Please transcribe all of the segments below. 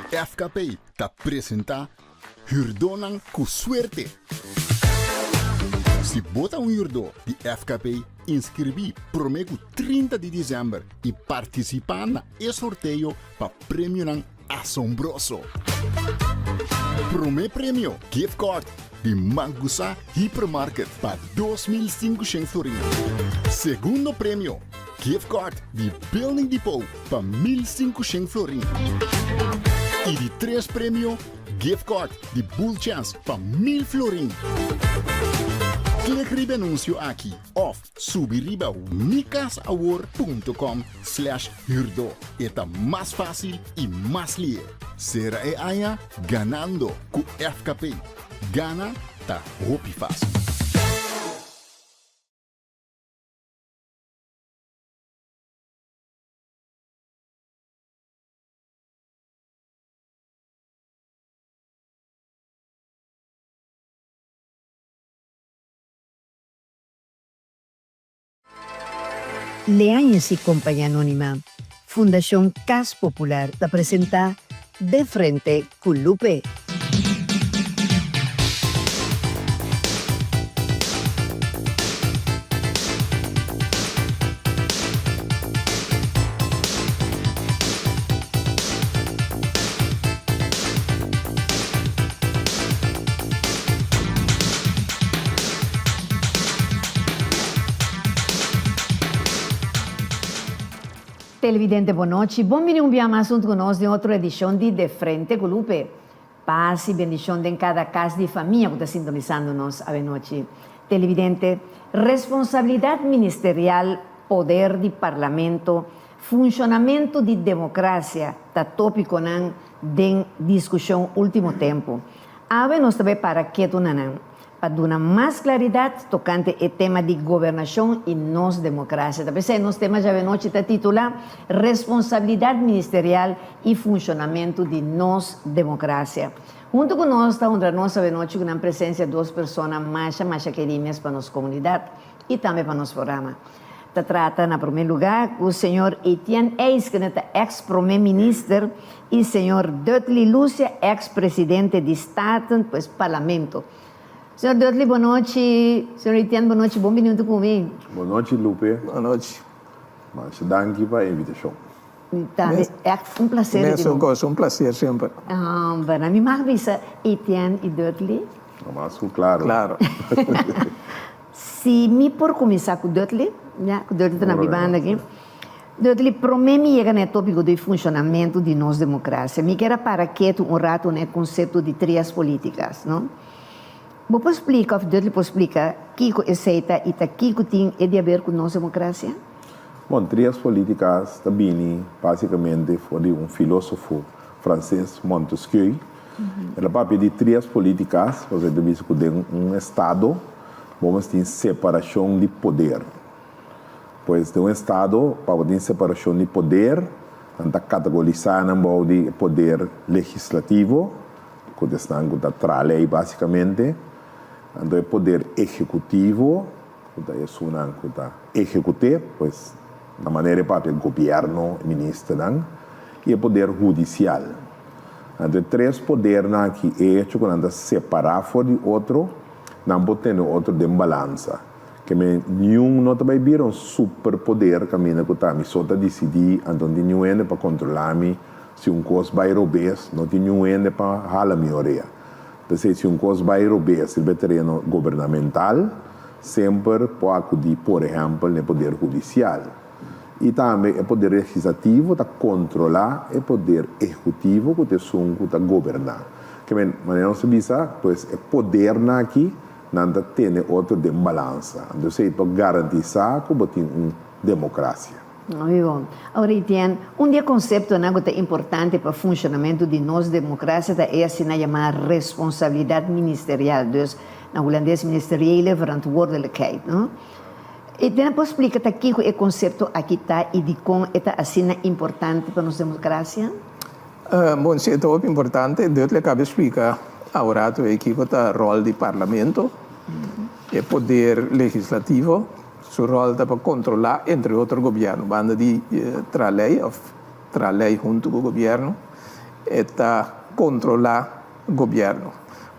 FKP ta presenta Hürdónan ku Suerte! Si bo ta un hürdó di FKP, inskribí promé ku 30 di desèmber i partisipá na e sorteo pa premionan asombroso! Promé premio, gift card di Mangusa Hypermarket pa 2500 florin. Segundo premio, gift card di Building Depot pa 1500 florin. I di tres premio, gift card di Bull Chance pa 1000 florin. Klik riba e anuncio aki of subi riba mikasawor.com slash huurdo. E ta mas fácil i mas lihe. Sera e aña ganando ku FKP. Gana ta hopi fácil. Leaños y Compañía Anónima, Fundacion Cas Popular ta presenta De Frente cu Lupe. Televidente bon nochi, bon bini un bia mas hunto cu nos den otro edicion di De Frente cu Lupe. Paz y bendicion den cada cas di famia cu ta sintonisando nos awenochi. Televidente, responsabilidad ministerial, poder di Parlamento, funcionamento di democracia ta topiconan den discusion ultimo tempo. Awe nos ta bay para ketu na nan pa duna mas claridad tocante e tema di gobernacion y nos democracia. Ta pesey nos tema djawe-nochi ta titula Responsabilidad Ministerial y Funcionamento di nos Democracia. Hunto cu nos ta honra nos awe-nochi cu nan presencia dos persona masha masha keri mes pa nos comunidad y tambe pa nos programa. Ta trata na prome lugar cu señor Etienne Eis kende ta ex prome minister y señor Dudley Lucia ex presidente di Staten, pues Parlamento. Señor Dudley bo nochi, señor Etienne bo nochi, bon bini hunto cu mi. Bo nochi Lupe. Bo nochi. Masha danki pa e invitacion. Ta echt un placer di Mesun cos, un placer semper. Homber, mi mag bisa Etienne y Dudley? Mas cu claro. Claro. Si mi por kuminsá ku Dudley, ya, ku Dudley ta na mi banda aki. Dudley, promé mi yega na e tópiko di funshonamentu di nos demokrasia, mi kier a para ketu un ratu na e konsepto di trias polítikas, no? Bo por splika òf Dudley por splika kiko esei ta i ta kiko tin e di aber ku nos demokrasia? Bon, trias polítikas ta bini básikamente for di un filósofo franses, Montesquieu. El a papia di trias polítikas, pasobra e ta bisa ku den un estado bo mester tin separashon di poder. Pues den un estado pa bo tin separashon di poder, nan ta kategorisá nan bou di e poder legislativo, ku ta esnan ku ta traha lei básikamente, anto e poder ehekutivo, ku ta esunnan ku ta ehekut'é, pues na manera e papia gobièrnu, e ministernan, i e poder hudisial. Anto e tres podernan aki, e echo ku nan ta separá for di otro, nan por tene otro den balansa. Ke men niun no ta bai bira un superpoder kaminda ku ta mi so ta disidí, anto no tin niun hende pa kontrolá mi, si un kos bai robes, no tin niun hende pa hala mi orea. P'esei si un kos bai robes riba e tereno gobernamental, semper por akudí por ehèmpel na e poder hudisial. I tambe e poder legislativo ta kontrolá e poder ehekutivo ku ta esun ku ta goberná. Ke men, manera nos ta bisa, pues e podernan aki nan ta tene otro den balansa. Anto esei por garantisá ku bo tin un demokrasia. Muy bon. Awor Etienne, un di e konseptonan ku ta importante pa funshonamentu di nos demokrasia ta e asina yamá responsabilidat ministerial, dus na hulandes ministeriële verantwoordelijkheid, no? Etienne por splika ta kiko e konsepto aki ta i dikon e ta asina importante pa nos demokrasia? Bon, si e ta hopi importante. Dudley a kaba di splika awor ei kiko ta ròl di parlamento, e poder legislativo. Su ròl ta pa kontrolá, entre otro, gobièrnu. Banda di traha lei òf traha lei huntu ku gobièrnu. E ta kontrolá gobièrnu.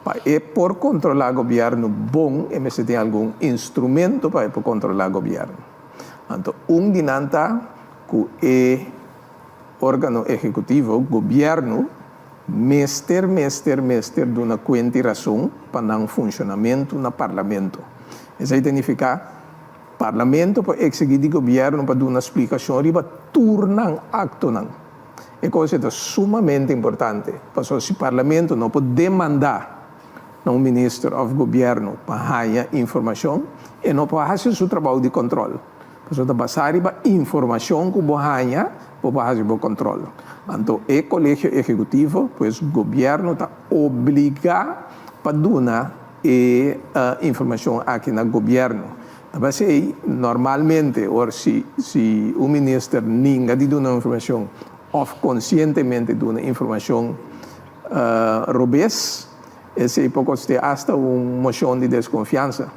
Pa e por kontrolá gobièrnu bon, e mester tin algun instrumento pa e por kontrolá gobièrnu. Anto un di nan ta ku e órgano ehekutivo, gobièrnu, mester, mester, mester duna kuenta i rason pa nan funshonamentu na parlamento. Esei ta nifiká parlamento por eksigí di gobièrnu pa duna splikashon riba tur nan aktonan. E kos ei ta sumamente importante, pasobra si parlamento no por demandá na un minister òf gobièrnu pa haña informashon, e no por hasi su trabou di kòntròl. Pasobra ta basá riba informashon ku bo haña, bo por hasi bo kòntròl. Anto e kolegio ehekutivo, pues gobièrnu ta obligá pa duna e informashon aki na gobièrnu. Ta p'esei, normalmente ora si si un minister ninga di duna informashon òf konsientemente duna informashon robes, esei por kosté asta un moshon di deskonfiansa,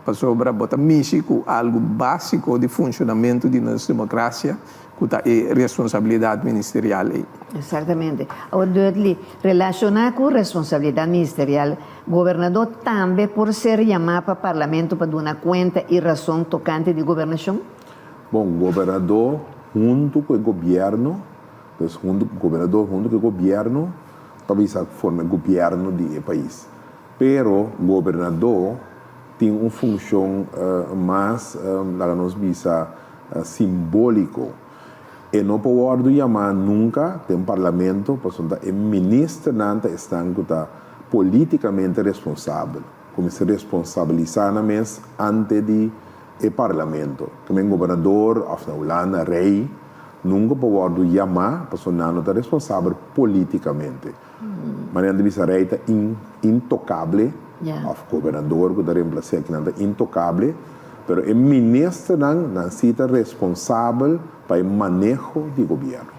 pasobra bo ta mishi ku algu básiko di funshonamentu di nos demokrasia, ku ta e responsabilidat ministerial ei. Exactamente. Awor Dudley, relaciona cu responsabilidad ministerial, gobernador tambe por ser yama pa Parlamento pa duna cuenta y razon tocante di gobernacion? Bon, gobernador hunto cu e gobierno, dus hunto, gobernador hunto cu e gobierno ta bisa forma e gobierno di e pais. Pero gobernador tin un funcion mas, laga nos bisa, simbóliko. E no por wòrdu yamá nunka den parlamento pasobra ta e ministernan ta esnan ku ta polítikamente responsabel, ku mester responsabilisá nan mes ante di e parlamento. Tamen gobernador òf na Hulanda rei nunka por wòrdu yamá pasobra nan no ta responsabel polítikamente. Manera nan ta bisa rei ta intokable òf gobernador ku ta remplas'é aki nan ta intokable, pero e ministernan nan si ta responsabel pa e maneho di gobièrnu.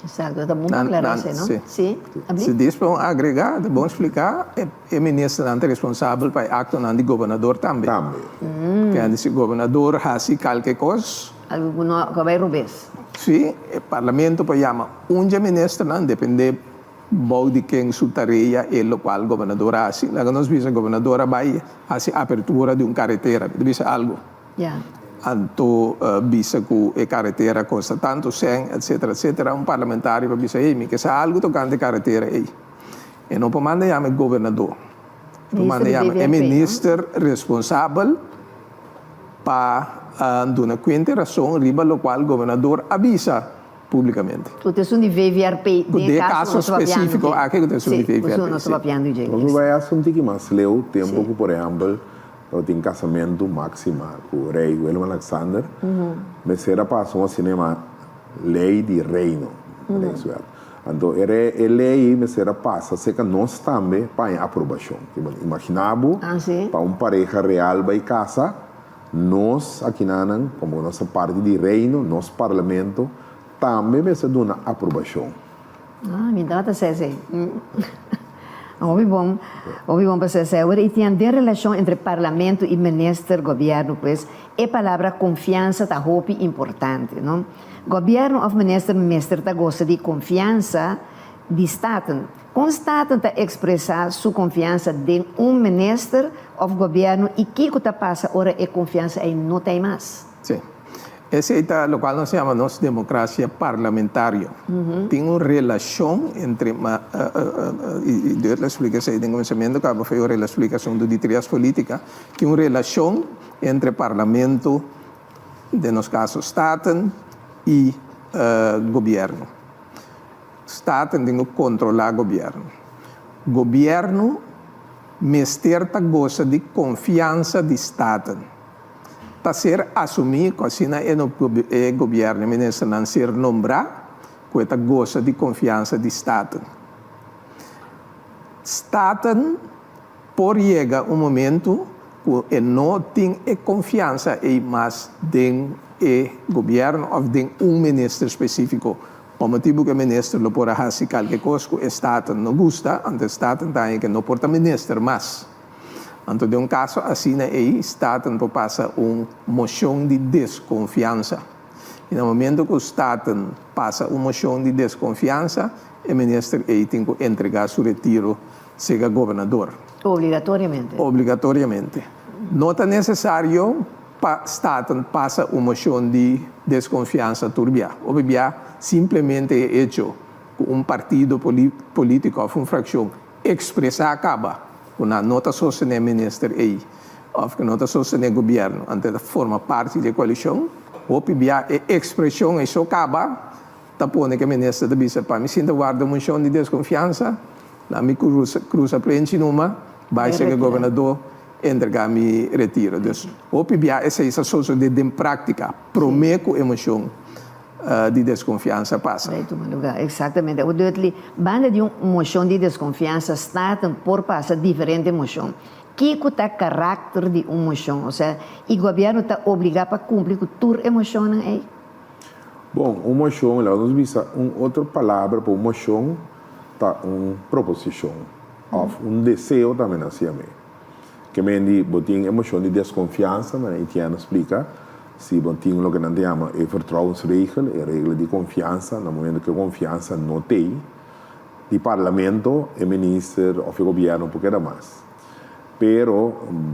Exacto, ta bon pa aclara esei, no? Si. Si despues un agrega, ta bon splica, e ministernan ta responsabel pa e actonan di gobernador tambe. Tambe. Kende si gobernador haci kalke cos. Algo ku no ku a bai robes. Si, e parlamento por yama un dje ministernan, depende Bou di ken su tarea e lokual gobernador a hasi. Laga nos bisa gobernador a bai hasi apertura di un karetera, mi ta bisa algu. Anto bisa ku e karetera kosta tantu sèn etsetera etsetera. Un parlamentario por bisa, hey, mi ke sa algu tokante e karetera ei. E no por manda yama e gobernador. E por manda yama e minister responsabel pa duna kuenta e rason riba lokual gobernador a bisa. Publicamente. Ku ta esun di VVRP den e kaso spesifiko aki ku ta esun di VVRP. Si, ku nos ta papiando dje. Nos lo bai hasta un tiki mas leu tempu ku por ehèmpel tabatin kasamentu Maxima ku rei Willem Alexander mester a pasa un asina yama lei di reino, Rijkswet. Anto e e lei ei mester a pasa serka nos tambe pa haña aprobashon. Imagina bo pa un pareha real bai kasa. Nos akinanan, komo nos ta parti di Reino, nos Parlamento tambe mester duna aprobashon. Ah, mi tabata sa esei. Hopi bon, hopi bon pa sa esei. Awor, i tin den relashon entre Parlamento i Minister, Gobièrnu, pues, e palabra konfiansa ta hopi importante, no? Gobièrnu òf Minister mester ta gosa di konfiansa di Staten. Kon Staten ta ekspresá su konfiansa den un minister òf gobièrnu i kiko ta pasa ora e konfiansa ei no ta ei mas? Sí. Esei ta lokual nos yama nos demokrasia parlamentario. Tin un relashon entre i Deur lo splika esei den kuminsamentu kaba fei ora el a splika asuntu di trias politika, tin un relashon entre parlamento, den nos kaso Staten, i gobièrnu. Staten tin ku kontrolá gobièrnu. Gobièrnu mester ta gosa di konfiansa di Staten. Ta ser asumí ku asina e e gobièrnu e ministernan ser nombrá ku e ta gosa di konfiansa di Staten. Staten por yega un momentu ku e no tin e konfiansa ei mas den e gobièrnu òf den un minister spesífiko. Pa motibu ku e minister lo por a hasi kalke kos ku e Staten no gusta, anto e Staten ta haña ku e no por ta minister mas. Anto den un kaso asina ei, Staten por pasa un moshon di deskonfiansa. I na momento ku Staten pasa un moshon di deskonfiansa, e minister ei tin ku entregá su retiro sega gobernador. Obligatoriamente. Obligatoriamente. No ta nesesario pa Staten pasa un moshon di deskonfiansa tur bia. Hopi bia simplemente e echo ku un partido polítiko òf un frakshon ekspresá kaba ku nan no ta sostené minister ei òf ku no ta sostené gobièrnu, anto e ta forma parti di e koalishon. Hopi bia e ekspreshon ei so kaba ta pone ku e minister ta bisa, Pa mi sinta warda un moshon di deskonfiansa, laat mi krusa plenchi numa, bai serka e gobernadó, entregá mi retiro. Dus hopi bia esei sa sosodé den práktika promé ku e moshon di deskonfiansa pasa. Bai tuma lugá. Eksaktamente. Awor Dudley, banda di un moshon di deskonfiansa, Staten por pasa diferente moshon. Kiko ta karakter di un moshon? Osea, i gobièrnu ta obligá pa kumpli ku tur e moshonnan ei? Bon, un moshon, laga nos bisa un otro palabra pa un moshon ta un proposishon òf un deseo tambe nan siña mi. Ke men di bo tin e moshon di deskonfiansa, manera Etienne a splika, si bo tin loke nan ta yama e vertrouwensregel, e regla di konfiansa, na momento ku e konfiansa no t'ei, di parlamento e minister òf e gobièrnu por keda mas. Pero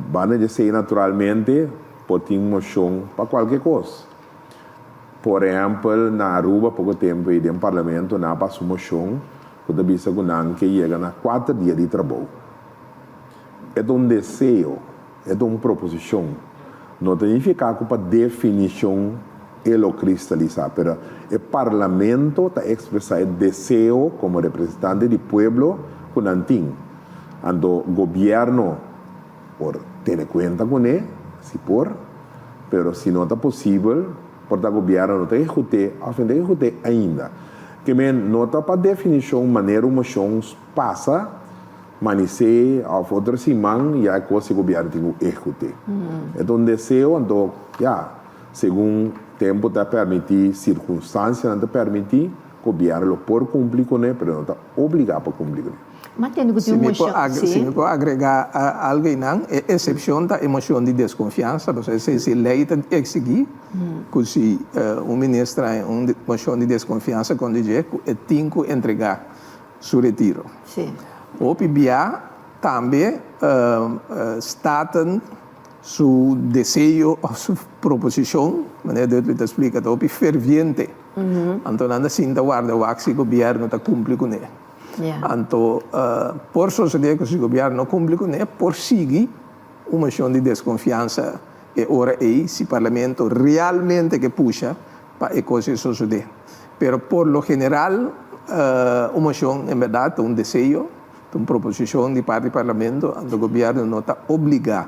banda di esei naturalmente por tin moshon pa kualke kos. Por ehèmpel na Aruba poko tempu ei den parlamento nan a pasa un moshon ku ta bisa ku nan ke yega na kuater dia di trabou. E ta un deseo, e ta un proposishon. No ta nifiká ku pa definishon e lo kristalisá, pero e parlamento ta ekspresá e deseo komo representante di pueblo ku nan tin. Anto gobièrnu por tene kuenta kuné, si por, pero si no ta posibel, por ta gobièrnu no ta ehekut'é òf no ta ehekut'é ainda. Ke men no ta pa definishon manera un moshon pasa. Manisé of otro siman ya e kos e gobièrnu tin ku ehekut'é. E ta un deseo anto ya segun tempu ta permití, sirkunstansianan ta permití, gobièrnu lo por kumpli kuné pero no ta obligá pa kumpli kuné. Ma tende ku tin Si un mi por moshon, si sí. mi por agregá algu einan, e eksepshon ta e moshon di deskonfiansa, pasobra esei si lei ta eksigí ku si un minister haña un moshon di deskonfiansa kontra dje ku e tin ku entregá su retiro. Sí. Hopi bia tambe Staten su deseo of su proposicion, manera Dudley ta splica, ta hopi ferviente. Anto nan ta sinta warda wak si gobierno ta cumpli cune. Anto por sosode cu si gobierno no cumpli cune, por sigui un mocion di desconfiansa e ora ey si Parlamento realmente ke pusha pa e cos ey sosode. Pero por lo general un mocion en berdad ta un deseo, ta un proposicion di parti Parlamento, anto gobierno no ta obliga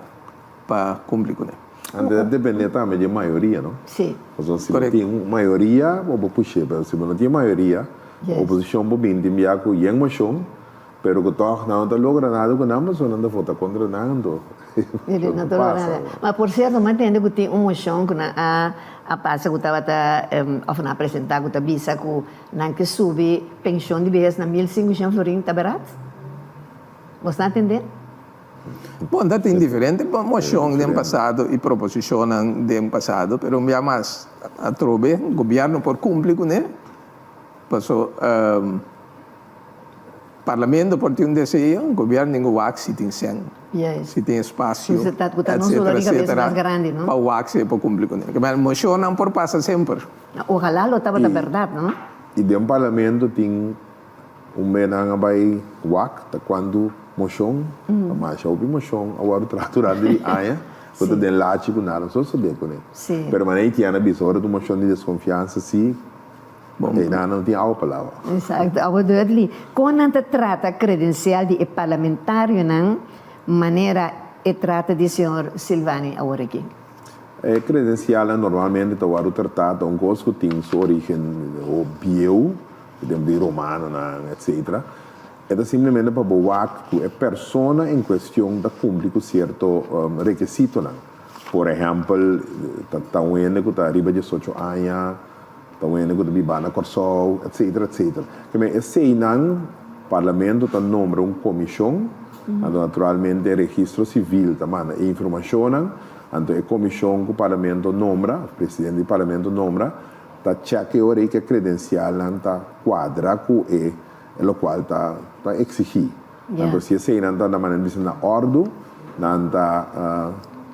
pa cumpli cune. Anto ta depende tambe di e mayoria, no? Sí. Pasobra si bo tin un mayoria bo por push'é, pero si bo no tin mayoria, oposicion por binti bia cu yen mocion, Pero ku tòg nan no ta logra nada ku nan pasobra nan ta vota kontra nan anto No ta logra nada. Ma por sierto mi a tende ku tin un moshon ku nan a a pasa ku tabata òf nan a presentá ku ta bisa ku nan ke subi penshon di behes na 1500 florin, ta bèrdat? Bos nan a tende? Bon, ta tin diferente moshon den pasado i proposishonnan den pasado, pero un bia mas atrobe gobièrnu por kumpli kuné, paso. Parlamento por tin un deseo, gobierno tin cu wak si tin cen, si tin espacio, etcetera, etcetera, pa wak si e por cumpli cu ne. Mocionnan por pasa semper. Ojalá lo tabata berdad, no? Y den parlamento tin un be nan a bay wak ta cuanto mocion, ta masha hopi mocion a wordo traha durante di aña, cu ta den lachi cu nada no sosode cu ne. Pero manera Etienne a bisa ora ta un mocion di desconfiansa si. Bon. Ei nan no tin awa pa laba. Exacto. Awa Dudley, con nan ta trata credencial di e parlamentarionan manera e trata di señor Silvani awor aki? E credencialnan normalmente ta wòrdu tratá ta un cos cu tin su origen bieu, di tempo di romanonan, etcetera. E ta simplemente pa bo wak cu e persona en cuestion ta cumpli cu cierto requisitonan. Por ehempel, ta un hende cu ta riba diesocho aña, Ta un hende ku ta biba na Kòrsou, etsetera, etsetera. Ke men eseinan Parlamento ta nombra un komishon, anto naturalmente Registro Sivil ta manda e informashonnan, anto e komishon ku Parlamento nombra, òf presidente di Parlamento nombra, ta check e ora ei ku e kredensialnan ta kuadra ku e lokual ta ta eksigí. Anto si eseinan ta na manera di bisa na òrdu, nan ta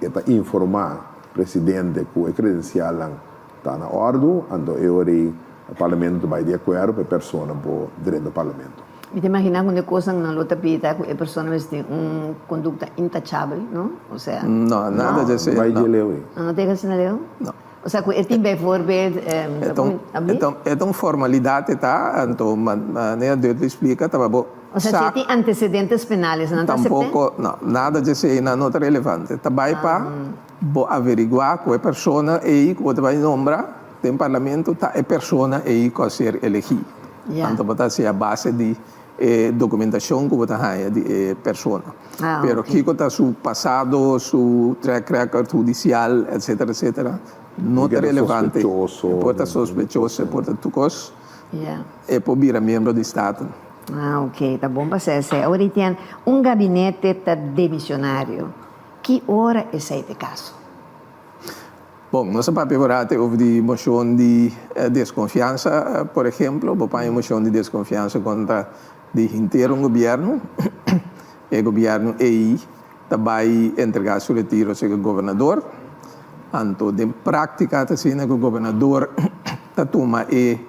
e ta informá presidente ku e kredensialnan ta na òrdu, anto e ora ei parlamento ta bai di akuerdo pa e persona por drenta parlamento. Mi ta imaginá ku un di e kosnan nan lo ta pidi ta ku e persona mester tin un kondukta intachabel, no? Osea. No, nada di esei. No bai dje leu ei. No ta yega asina leu? No. Osea ku e tin bijvoorbeeld, E ta e ta un formalidat e ta, anto manera Dudley splika ta pa bo Osea si e tin antecedentes penales nan ta asept'é? Tampoko, no, nada di esei nan no ta relevante. Ta bai pa bo averiguá ku e persona ei ku bo ta bai nombra den parlamento ta e persona ei ku a ser elegí. Anto bo ta hasi a base di e dokumentashon ku bo ta haña di e persona. Pero kiko ta su pasado, su track record hudisial, etcetera, etcetera, no ta relevante. E por ta sospechoso, e por ta tur kos, e por bira miembro di Staten. Ah, ok, ta bon pa sa esei. Awor Etienne, un gabinete ta demisionario. Ki ora esei ta e kaso? Bon, nos a papia por ate over di mocion di desconfiansa, por ehemplo, bo paña mocion di desconfiansa contra di henter un gobierno, e gobierno ey ta bay entrega su retiro cerca gobernador, anto den practica ta asina cu gobernador ta tuma e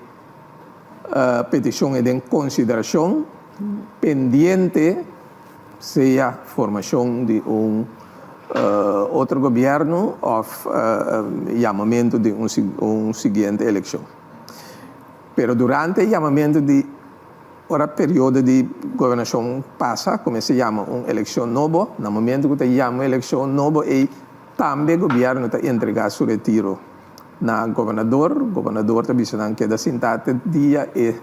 peticion ey den consideracion pendiente sea formashon di un otro gobièrnu òf yamamentu di un siguiente elekshon. Pero durante e yamamentu di ora periodo di gobernashon pasa ku mester yama un elekshon nobo, na momentu ku ta yama un elekshon nobo ei tambe gobièrnu ta entregá su retiro na gobernador, gobernador ta bisa nan keda sintá te dia e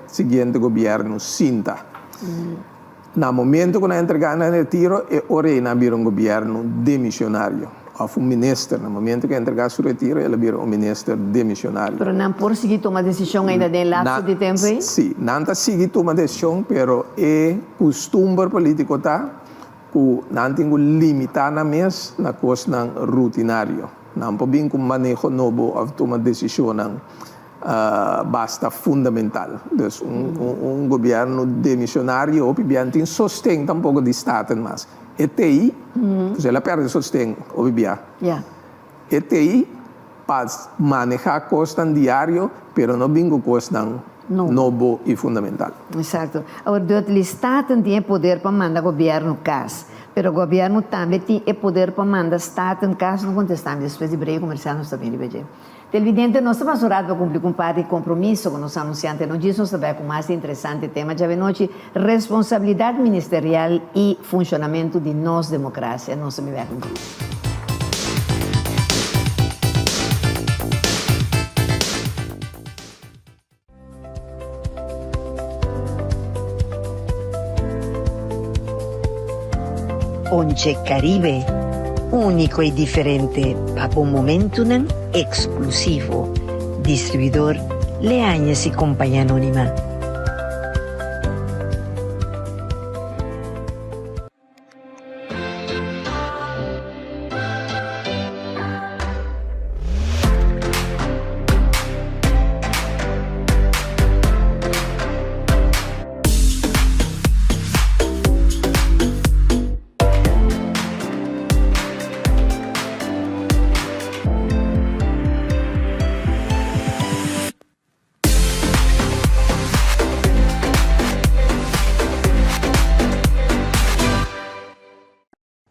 siguiente gobièrnu sinta. Na momento ku nan entregá nan retiro, e ora ei nan a bira un gobièrnu demisionario òf un minister. Na momento ku e entregá su retiro, el a bira un minister demisionario. Pero nan por sigui tuma desishon ainda den e lapso di tempu ei? Sí, nan ta sigui tuma desishon, pero e kustumber polítiko ta ku nan tin ku limitá nan mes na kosnan rutinario. Nan por bin ku maneho nobo òf tuma desishonnan basta fundamental. Dus un gobierno demisionario hopi bia no tin sosten tampoco di Staten mas. E tei, pues el a perde sosten hopi bia. E tei pa maneha cosnan diario pero no bin cu cosnan nobo y fundamental. Exacto. Awor Dudley, Staten tin e poder pa manda gobierno cas, pero gobierno tambe tin e poder pa manda Staten cas? No contesta mi, despues di breve comercial nos ta bin riba dje. Televidente, nos ta pasa un rato pa cumpli cu un par di compromiso cu nos anunciante. No djis nos ta bay cu mas interesante tema djawe nochi, responsabilidad ministerial y funcionamento di nos democracia. Nos ta bin bek un djis. Ponche Caribe, úniko i diferente pa bo momentunan eksklusivo. Distribuidor Leañez i Compañía Anónima.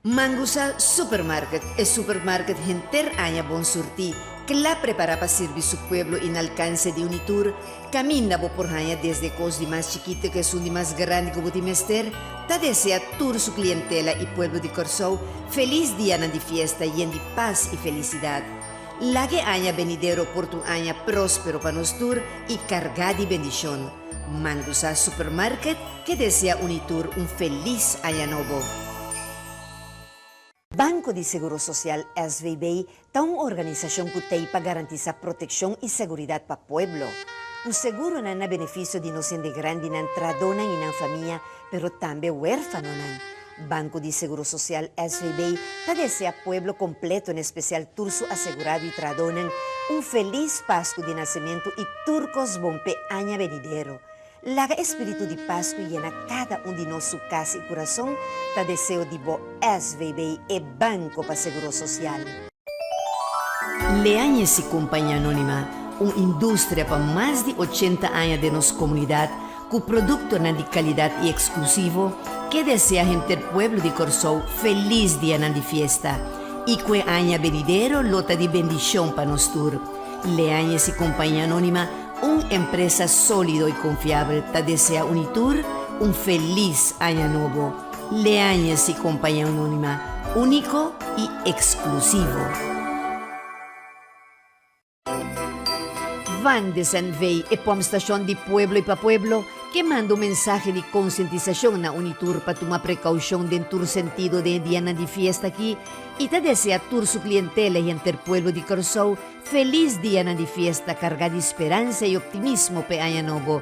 Mangusa Supermarket, e supermarket henter aña bon surtí, kla prepará pa sirbi su pueblo i na alkanse di un i tur. Kaminda bo por haña desde kos di mas chikito ku esun di mas grandi ku bo tin mester, ta desea tur su klientela i pueblo di Kòrsou felis dianan di fiesta yen di pas i felisidat. Laga e aña benidero por ta un aña próspero pa nos tur i kargá di bendishon. Mangusa Supermarket ke desea uni tur un felis aña nobo. Banko di Seguro Sosial, SVB, ta un organisashon ku t'ei pa garantisá protekshon i seguridat pa pueblo. Ku seguronan na benefisio di nos hende grandinan, tradónan i nan famia, pero tambe wérfanonan. Banco di Seguro Social, SVB, ta desea pueblo completo en especial tur su asegurado y trahadónan. Un felis Pasku di Nasementu i tur kos bon p'e aña benidero. Laga e spiritu di Pasku yena kada un di nos su kas i kurason, ta deseo di bo SVB e banko pa seguro sosial. Leañez y Compañía Anónima, un industria pa mas di ochenta aña den nos komunidat ku produktonan di kalidat i eksklusivo, ke desea henter pueblo di Kòrsou felis dianan di fiesta i ku e aña benidero lo ta di bendishon pa nos tur. Leañez y Compañía Anónima, un empresa sólido y konfiabel, ta desea un i tur un felis aña nobo. Leañez y Compañía Anónima, úniko i eksklusivo. Van de Zandvee, e pompstation di pueblo i pa pueblo, ke manda un mensahe di konsientisashon na Unitur pa tuma prekoushon den tur sentido den e dianan di fiesta aki i ta desea tur su klientela i henter pueblo di Kòrsou felis dianan di fiesta kargá di speransa i optimismo p'e aña nobo.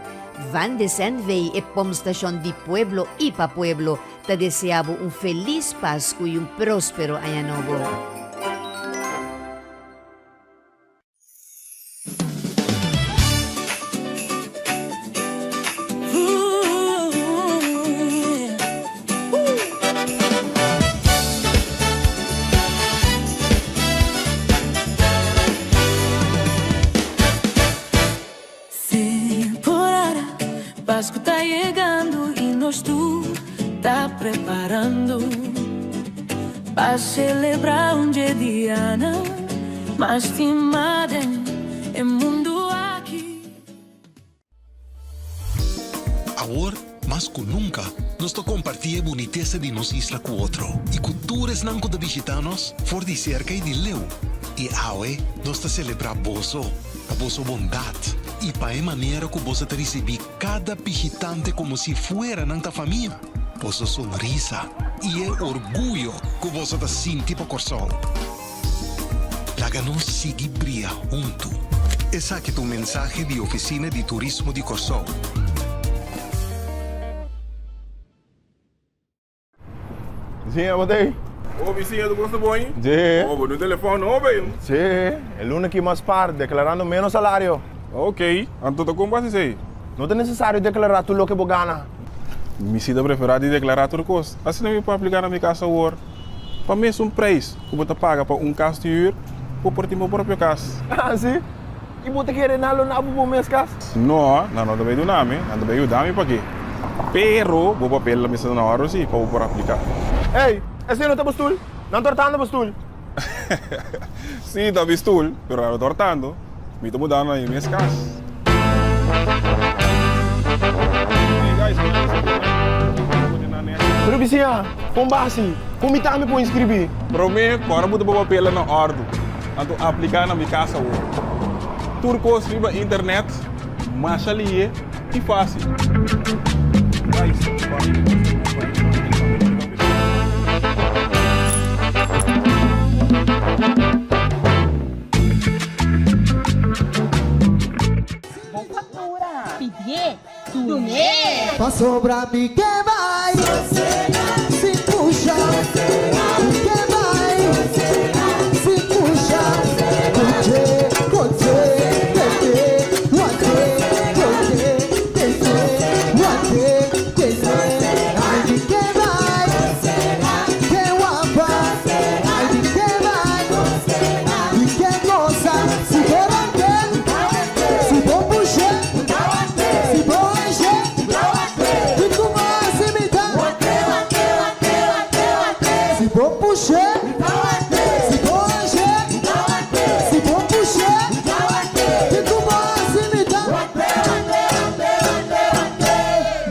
Van de Zandvee, e pompstation di pueblo i pa pueblo, Ta desea bo un felis Pasku i un próspero Aña Nobo. Temporada, Pascu ta yegando y nos tur ta preparando pa celebra un dje dianan mas stima den e mundo aki. Awor, mas ku nunka, nos ta kompartí e bunitesa di nos isla ku otro i ku tur esnan ku ta bishitá nos for di serka i di leu. I awe nos ta selebrá boso pa boso bondat i pa e manera ku boso ta risibí kada bishitante komo si fuera nan ta famia, boso sonrisa i e orguyo ku boso ta sinti pa Kòrsou. Laga nos sigui bria huntu. Esaki ta un mensahe di Ofisina di Turismo di Kòrsou. Siña bo ta ei? Oh mi siña tu cosa bon? Sí. Oh bo no telefon nobo ei? Sí, e luna aki mas par, declarando menos salario. Ok, anto ta con bo haci esei? No ta necesario declara tur loke bo gana. Mi si ta prefera di declara tur cos, asina mi por aplica na mi cas awor. Pa mesun prijs cu bo ta paga pa un cas di huur, bo por tin bo propio cas. Ah si? I bo ta kere nan lo na bo bo mes kas? No, nan no ta bay duna mi, nan ta bay yuda mi paki. Pero bo papel lo mester ta na orde si pa bo por aplica. Ey, esey no ta bo stul? Nan tortando bo stul. Si, ta mi stul, pero nan no tortando. Mi ta mudando na mi mes kas. Pero bisiña, kon basi? Kon mi tambe por inscribi? Prome, ku ora bo ta bo papelnan na ordu. Anto apliká na mi kas awor. Tur kos riba internet masha lihe i fásil. Bo faktura, pidié, dun'é! Pasobra mi ke bai sin pusha Mi ke bai sin pusha Koche, koche, tete, wante, koche, tete, wante, tete Ai mi ke bai, ke wapa Ai mi ke bai, mi ke gosa Si bo rante, si bo pusha Si bo haña, kiko bo hasi mi ta? Si bo pusha, si bo haña, si bo pusha, kiko bo hasi mi ta?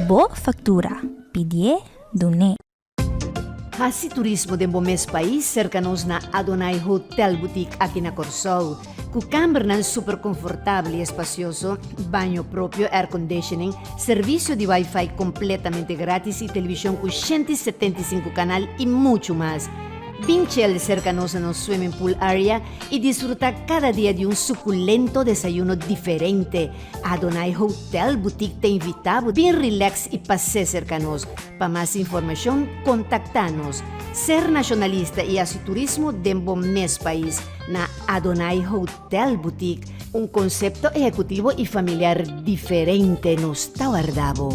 Bo factura, pidié, dun'é. Hasi turismo den bo mes pais serka nos na Adonai Hotel Boutique aki na Kòrsou. Ku kambernan super konfortabel i espasioso, baño propio, airconditioning, servisio di wifi kompletamente gratis i televishon ku 175 kanal i muchu mas. Bin chel serka nos na nos swimming pool area i disfrutá kada dia di un sukulento desayuno diferente. Adonai Hotel Boutique ta invitá bo bin relax i pas'é serka nos. Pa mas informashon kontaktá nos. Ser nashonalista i hasi turismo den bo mes pais na Adonai Hotel Boutique, un konsepto ehekutivo i familiar diferente nos ta warda bo.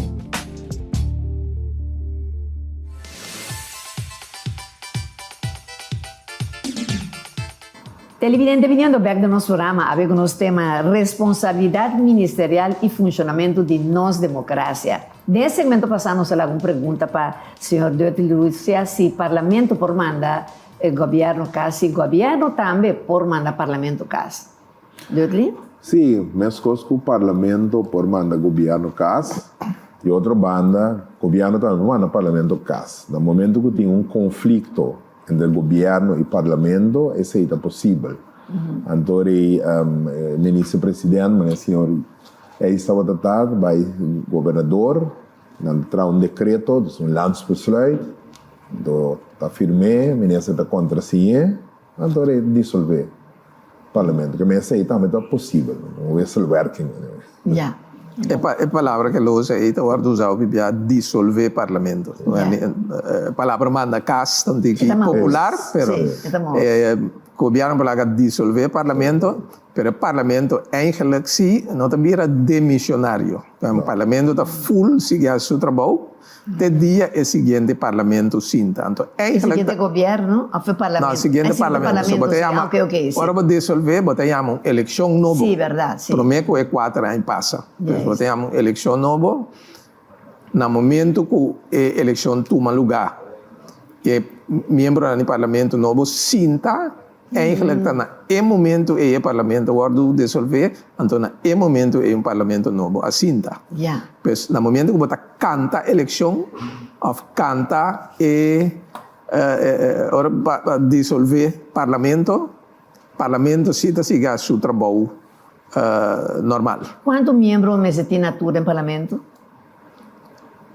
Televidente biniendo bek den nos programa awe ku nos tema Responsabilidat Ministerial i Funshonamentu di Nos Demokrasia. Den e segmento pasá nos a laga un pregunta pa señor Dutty Lucia si Parlamento por manda e gobièrnu kas si gobièrnu tambe por manda Parlamento kas. Dutty? Sí, meskos ku Parlamento por manda gobièrnu kas, di otro banda gobièrnu tambe por manda Parlamento kas. Na momento ku tin un konflikto Entre gobierno y parlamento esey ta posibel. Anto rey minister president manera señor Eis tabata ta bay gobernador nan ta traha un decreto dus un landsbesluit anto ta firme minister ta contrasiñe anto rey ta disolve parlamento. Keme esey tambe ta posibel un wisselwerking. Ya. E palabra ke lo usa ei ta wòrdu usá hopi bia, disolvé parlamento. E palabra manda kas ta un tiki popular, pero gobièrnu por laga disolvé parlamento, pero e parlamento eigenlijk si no ta bira demisionario. Parlamento ta full sigui hasi su trabou. Te dia e siguiente parlamento sinta. Anto eigenlijk. E siguiente gobierno of e parlamento? No, siguiente parlamento. So bo ta yama, okay, okay, ora bo disolve, bo ta yama un eleccion nobo. Sí, berdad, sí. Prome cu e cuater aña pasa. Yes. Bo ta yama un eleccion nobo. Na momento cu e eleccion tuma lugar, e miembronan di parlamento nobo sinta, Eigenlijk ta na e momento ei e parlamento a wòrdu desolvé, anto na e momento ei un parlamento nobo a sinta. Pues na momento ku bo ta kanta elekshon òf kanta e ora pa disolvé parlamento, parlamento si ta sigui hasi su trabou normal. Kuantu miembro mester tin na tur den parlamento?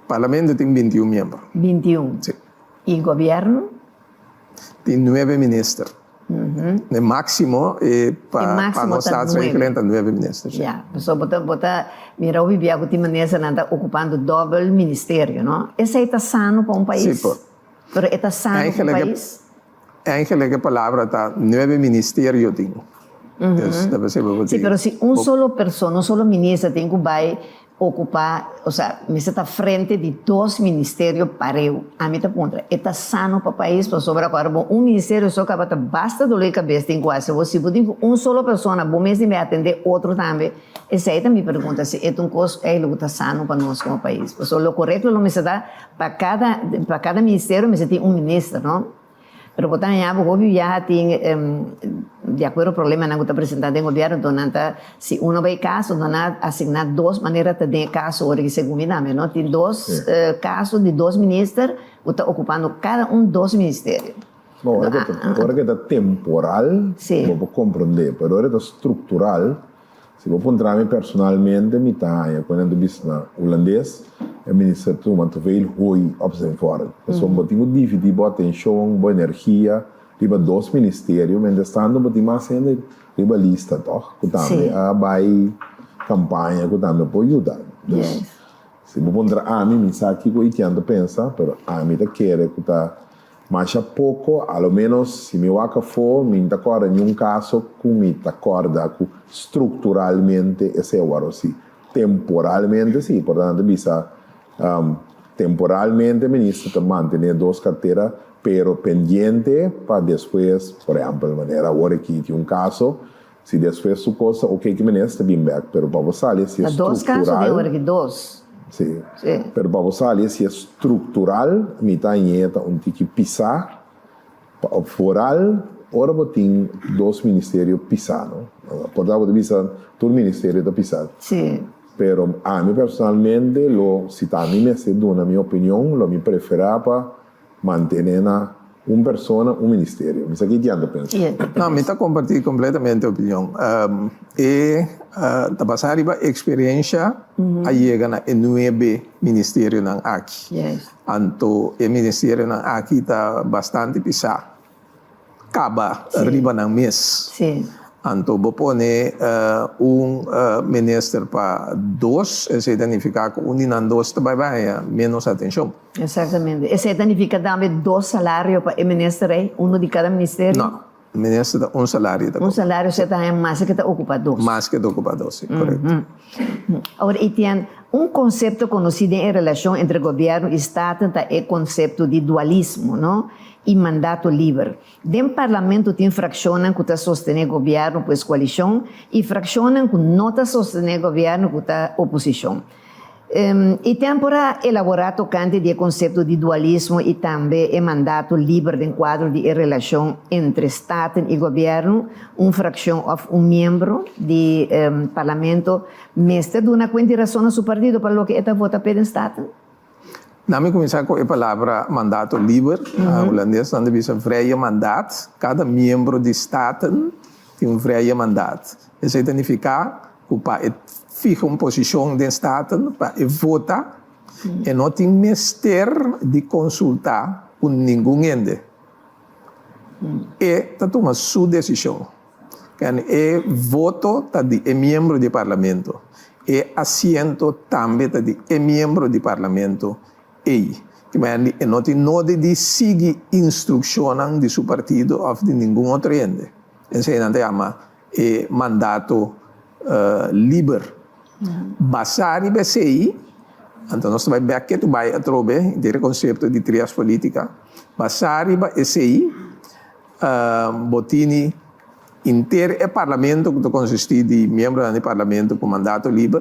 Parlamento tin 21 miembro. 21? Si. I gobièrnu? Tin nuebe minister. E maximo e pa pa nos staatsregeling ta nuebe minister. Ya, so bo ta bo ta mira hopi bia ku tin ministernan ta okupando dòbel ministerio, no? Esei ta sano pa un pais? Si por. Pero e ta sano pa un pais? Eigenlijk e palabra ta nuebe ministerio tin. Dus ta pesei bo por tin. Si, pero si un solo persona, un solo minister tin ku bai Ocupa, osea, mester ta frente di dos ministerio pareu. Ami ta puntra, e ta sano pa pais? Pasobra cu ora bo un ministerio so caba ta basta dolor di cabes tin cu haci bo. Si bo tin cu un solo persona bo mes tin atende otro tambe. Esey ta mi pregunta, si e ta un cos eigenlijk cu ta sano pa nos como pais. Pasobra lo corecto lo mester ta pa cada, pa cada ministerio mester tin un minister, no? Pero bo ta haña bo hopi biaha tin di akuerdo problemanan ku ta presentá den gobièrnu enton nan ta si uno bai kaso nan a asigná dos manera ta den e kaso ora ki segun mi tambe no tin dos kaso di dos minister ku ta okupando kada un dos ministerio. No ora ke ta ora ke ta temporal bo por komprondé pero ora ta struktural Si bo puntra mi personalmente mi ta haña ku nan ta bisa na hulandes e minister tuma te veel hooi op zijn vork. Pasobra bo tin ku dividí bo atenshon, bo energia riba dos ministerio, mientras tanto bo tin mas hende riba lista tòg ku tambe a bai kampaña ku tambe por yuda. Dus si bo puntra ami mi sa kiko Etienne ta pensa pero ami ta kere ku ta Masha poko, a lo ménos si mi wak afó, mi n'ta kòrda niun kaso ku mi ta kòrda ku strukturalmente esei a wòrdu hasi. Temporalmente sí, por tanto bisa temporalmente minister ta mantené dos kartera, pero pendiente pa despues, por ehèmpel manera awor aki tin un kaso, si despues su kos ta oke ki minister ta bin bèk, pero pa bo sali si e Ta dos kaso struktural. den awor aki, dos. Sí. Sí. Pero pa bo sali si e struktural, mi ta hañ'é ta un tiki pisá. Pa op vooral ora bo tin dos ministerio pisá, no? Por ta bo ta bisa tur ministerio ta pisá. Sí. Pero ami personalmente lo, si ta ami mester duna mi opinion, lo mi preferá pa Mantené na un persona un ministerio. Mi sa ki Jan ta pensa. No, mi ta kompartí kompletamente e opinion. E ta basá riba eksperensha a yega na e nuebe ministerionan aki. Anto e ministerionan aki ta bastante pisá. kaba riba nan mes. Anto bo pone un minister pa dos, esei ta nifiká ku un di nan dos ta bai bai haña ménos atenshon. Exactamente. Esei ta nifiká tambe dos salario pa e minister ei, uno di kada ministerio? No. Minister ta un salario ta Un salario se ta haña mas ke ta ocupa dos. Mas ke ta ocupa dos, si, correcto. Awor, Etienne, un concepto conoci den e relacion entre gobierno y Staten ta e concepto di dualismo, no? Y mandato liber. Den Parlamento tin fraccionnan cu ta sostene gobierno, pues coalicion, y fraccionnan cu no ta sostene gobierno, cu ta oposicion. Etienne por a elaborá tokante di e konsepto di dualismo i tambe e mandato liber den kuadro di e relashon entre Staten i Gobièrnu, un frakshon òf un miembro di Parlamento mester duna kuenta i rason na su partido pa loke e ta vota p'e den Staten? Na mi kuminsá ku e palabra mandato liber, na hulandes nan ta bisa vrije mandaat, kada miembro di Staten tin un vrije mandaat. Esei ta nifiká ku pa e fiha un posishon den Staten pa e vota, e no tin mester di konsultá ku ningun hende. E ta tuma su desishon. Ken e voto ta di e miembro di Parlamento. E asiento tambe ta di e miembro di Parlamento ei. Kimendi e no tin nodi di sigui instrukshonnan di su partido òf di ningun otro hende. Esei nan ta yama e mandato liber. Basá riba esei, anto nos ta bai bèk ketu bai atrobe den e konsepto di trias politica. Basá riba esei, bo tini inter e parlamento ku ta konsistí di miembronan di parlamento ku mandato liber,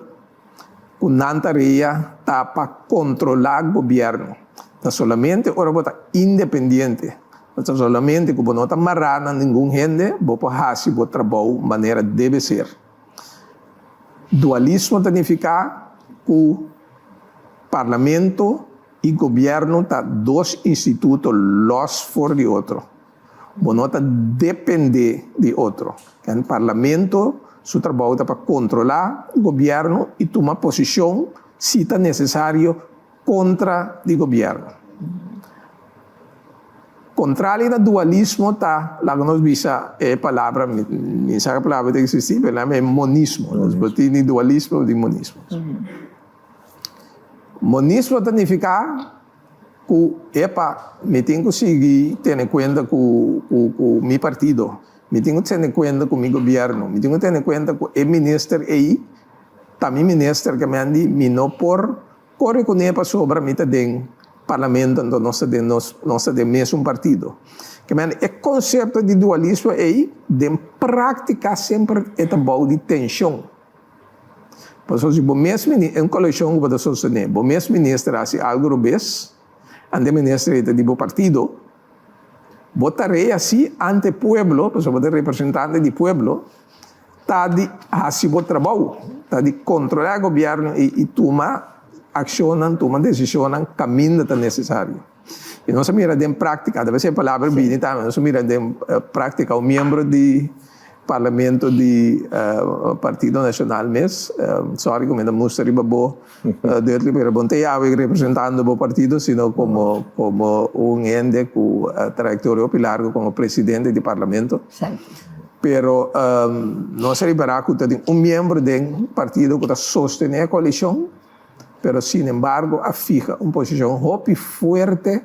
ku nan tarea ta pa kontrolá gobièrnu. Ta solamente ora bo ta independiente, ta solamente ku bo no ta mará na ningun hende, bo por hasi bo trabou manera debe ser. Dualismo ta nifiká ku parlamento i gobièrnu ta dos instituto lòs for di otro. Bo no ta dependé di otro. Ken Parlamento su trabou ta pa kontrolá gobièrnu i tuma posishon si ta nesesario kontra di gobièrnu. Kontrali na dualismo ta, laga nos bisa e palabra, mi sa ku e palabra ta eksistí, pero nan e monismo. Nos por tin di dualismo, por tin monismo. Monismo ta nifiká ku epa mi tin ku sigui tene kuenta ku ku mi partido, mi tin ku tene kuenta ku mi gobièrnu, mi tin ku tene kuenta ku e minister ei ta mi minister ke men di mi no por kore kuné pasobra mi ta den parlamento anto nos ta den nos nos ta den mesun partido. Ke men e konsepto di dualismo ei den práktika semper e ta bou di tenshon. Pasobra si bo mes mini un koalishon ku bo ta sostené, bo mes minister hasi algu robes, ante e minister ei ta di bo partido, bo tarea si ante pueblo, pasobra bo ta representante di pueblo, ta di hasi bo trabou, ta di kontrolá gobièrnu ei i tuma akshonnan, tuma desishonnan kaminda ta nesesario. I nos a mira den práktika, ta bes e palabra bini tambe, nos a mira den práktika un miembro di Parlamento di Partido Nacional mes, sorry cu mi ta mustra riba bo Dudley, pero bo no ta yawe representando bo partido, sino como como un hende cu trayectoria hopi largo como presidente di Parlamento. Pero nos a ripara cu ta tin un miembro den partido cu ta sostene e coalicion, pero sinembargo a fiha un posicion hopi fuerte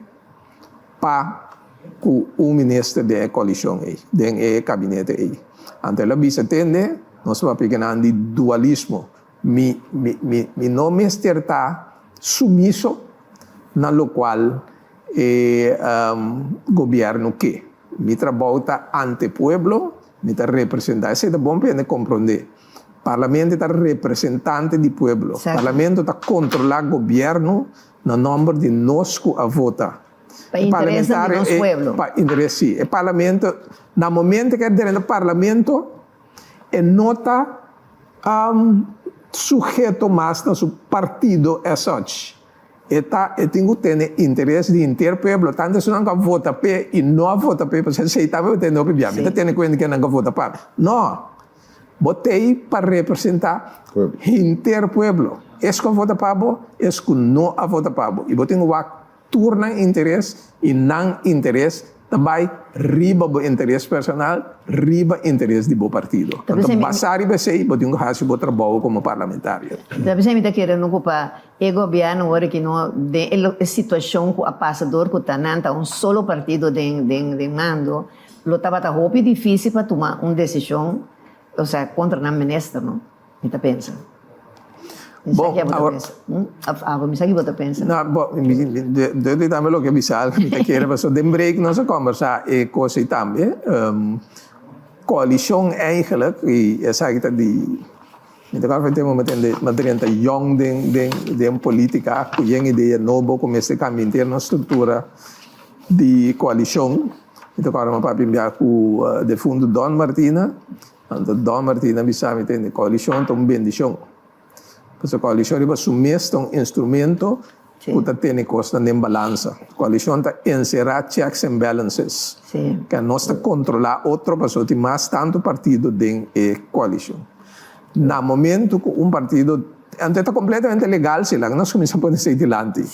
pa ku un minister den e koalishon ei, den e kabinete ei. Anto el a bisa, Tende, nos ta papia kinan di dualismo. Mi, mi, mi, mi no mester ta sumiso na lokual e gobièrnu ke. Mi trabou ta ante pueblo, mi ta representá. Esei ta bon pa hende komprondé. Parlamento ta representante di pueblo. Parlamento ta kontrolá gobièrnu Na nomber di nos cu a vota. Pa interesnan di nos pueblo. Pa interes, si. E parlamento, na momento cu e drenta parlamento, e no ta suheto mas na su partido as such. E ta, e tin cu tene interes di henter pueblo. Tanto esunnan cu a vota p'e y no a vota p'e, pasobra esey tambe bo tene hopi bia. Mi ta tene cuenta kennan cu a vota pa mi. No! Bo t'ei pa representá henter pueblo. Es ku a vota pa bo, es ku no a vota pa bo. I bo tin ku wak tur nan interes i nan interes Ta bai riba bo interes personal, riba interes di bo partido. Anto basá riba esei bo tin ku hasi bo trabou komo parlamentario. Ta p'esei mi ta kere no ku pa e gobièrnu ora ki no den e situashon ku a pasa dor ku ta nan ta un solo partido den den mando lo tabata hopi difísil pa tuma un desishon osea kontra nan minister no. Mi ta pensa. Mi sa ki abo ta pensa. Of abo, mi sa ki bo ta pensa. No, bo, Dudley tambe loke a bisa, mi ta kere pasobra den break nos a kombersá e kos ei tambe. Koalishon eigenlijk, i esaki ta di, mi ta kòrda tempu mi tende mi a drenta yòn den den den politika ku yen idea nobo ku mester kambia henter nos struktura di koalishon. Mi ta kòrda mi a papia un bia ku defuntu Don Martina. Anto Don Martin a bisa mi tende, koalishon ta un bendishon. Pasobra koalishon riba su mes ta un instrumento ku ta tene kosnan den balansa. Koalishon ta enserá checks and balances. Ke nos ta kontrolá otro pasobra tin mas tantu partido den e koalishon. Na momento ku un partido, anto e ta kompletamente legal si laga nos kuminsá pone esei dilanti.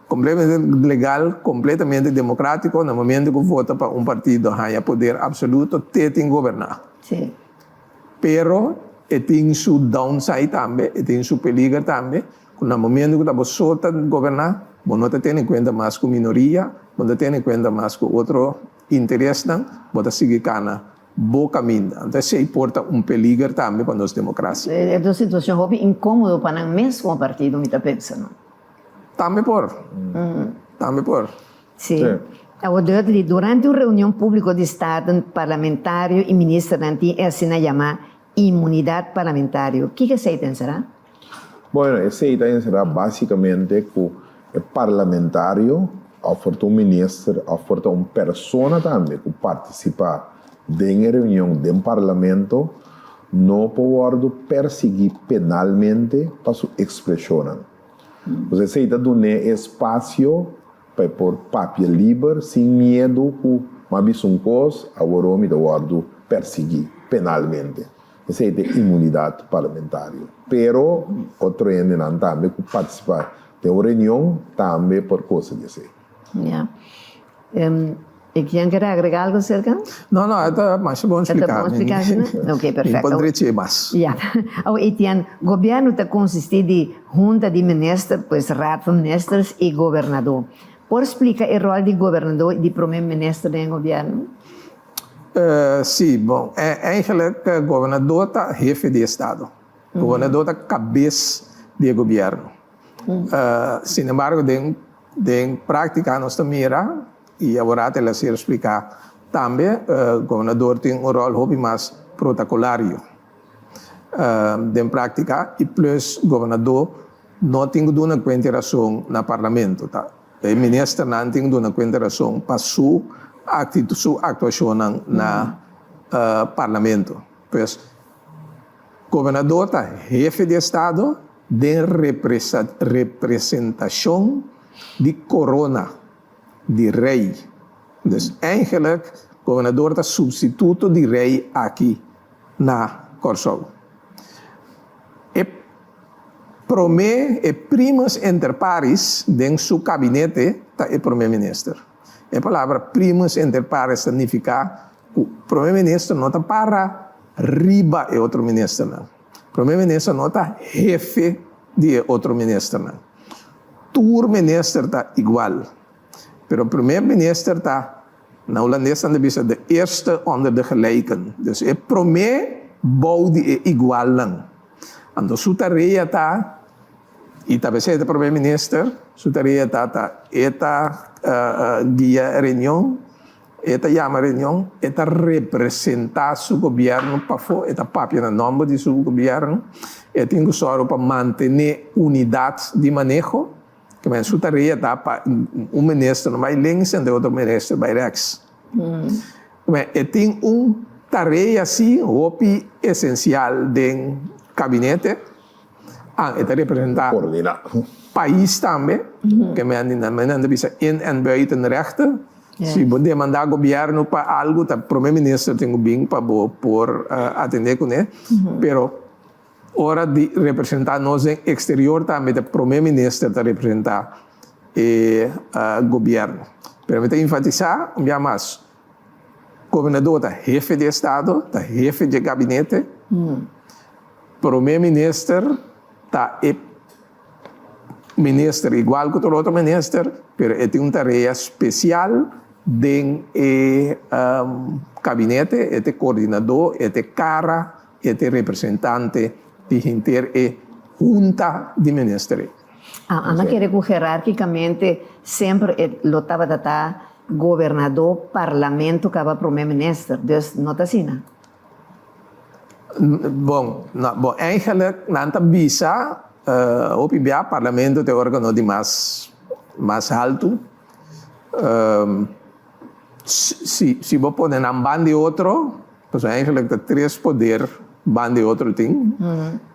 Completamente legal, completamente democratico, na momento cu vota pa un partido haya poder absoluto, te tin goberna. Pero e tin su downside tambe, e tin su peliger tambe, cu na momento cu ta bo so ta goberna, bo no ta tene cuenta mas cu minoria, bo no ta tene cuenta mas cu otro interesnan, bo ta sigui cana bo caminda. Anto esey por ta un peliger tambe pa nos democracia. E ta un situacion hopi incomodo pa nan mes como partido, mi ta pensa, no? Tambe por. Tambe por. Sí. Awor Dudley, durante un reunion públiko di Staten, parlamentario i ministernan tin e asina yamá inmunidat parlamentario. Kiko esei ta enserá? Bueno, esei ta enserá básikamente ku e parlamentario òf por ta un minister òf por ta un persona tambe ku partisipá den e reunion den parlamento no por wòrdu persiguí penalmente pa su ekspreshonnan. Pues esei ta dun'é e espasio pa e por papia liber sin miedu ku m'a bisa un kos, aworó mi ta wòrdu persiguí penalmente. Esei ta e inmunidat parlamentario. Pero otro hendenan tambe ku partisipá den un reunion tambe por kosa di esei. Ya. E kian kere agrega algo acerca? No, no, e ta masha bon spliká. E ta bon spliká asina? Ok, perfecto. Mi por drechi e mas. Ya. Awor, Etienne, gobièrnu ta konsistí di Hunta di Minister, pues Raad van Ministers, i Gobernadó. Por splika e ròl di Gobernadó i di Promé Minister den e gobièrnu? Sí, bon, eigenlijk Gobernadó ta hefe di estado. Gobernadó ta kabes di e gobièrnu. Sin embargo, den Den práktika nos ta mira, i aworat el a ser spliká tambe, gobernador tin un ròl hopi mas protokolario den práktika i plus gobernador no tin ku duna kuenta i rason na parlamento. Ta e ministernan tin ku duna kuenta i rason pa su aktitud, su aktuashonnan na parlamento. Pues gobernador ta hefe di estado. Den representashon di korona di rei. Dus eigenlijk gobernador ta substituto di rei aki na Kòrsou. E promé, e primus inter pares den su kabinete ta e promé minister. E palabra primus inter pares ta nifiká ku promé minister no ta para riba e otro ministernan. Prome minister no ta hefe di e otro ministernan. Tur minister ta igual. Pero prome minister ta, na Hulandes nan ta bisa de eerste onder de gelijken. Dus e prome bou di e igualnan. Anto su tarea ta, i ta besei ta prome minister, su tarea ta ta e ta guia reunion, E ta yama reunion, e ta representá su gobièrnu pafó, e ta papia na nòmber di su gobièrnu, e tin ku sòru pa mantené unidat di maneho, kimen su tarea ta pa un minister no bai links en de otro minister bai rèks. Kimen e tin un tarea si hopi esensial den kabinete. Ah, e ta representá pais tambe, ke men nan ta bisa in en buiten rechten. Si bo demandá gobièrnu pa algu, ta prome minister tin ku bin pa bo por atendé kuné. Pero ora di representá nos den eksterior tambe ta prome minister ta representá e gobièrnu. Pero mi ta enfatisá un bia mas, gobernador ta hefe di estado, ta hefe dje gabinete, prome minister ta e minister igual ku tur otro minister, pero e tin un tarea spesial den e kabinete, e ta e koordinadó, e ta e kara, e ta e representante di henter e hunta di minister ei. Anda kere ku herarkikamente semper e lo tabata ta gobernadó, parlamento kaba prome minister, dus no ta asina? Bon, no, bon, eigenlijk nan ta bisa hopi bia parlamento ta e organo di mas mas haltu. Si si bo pone nan ban di otro, pasobra eigenlijk ta tres poder ban di otro tin.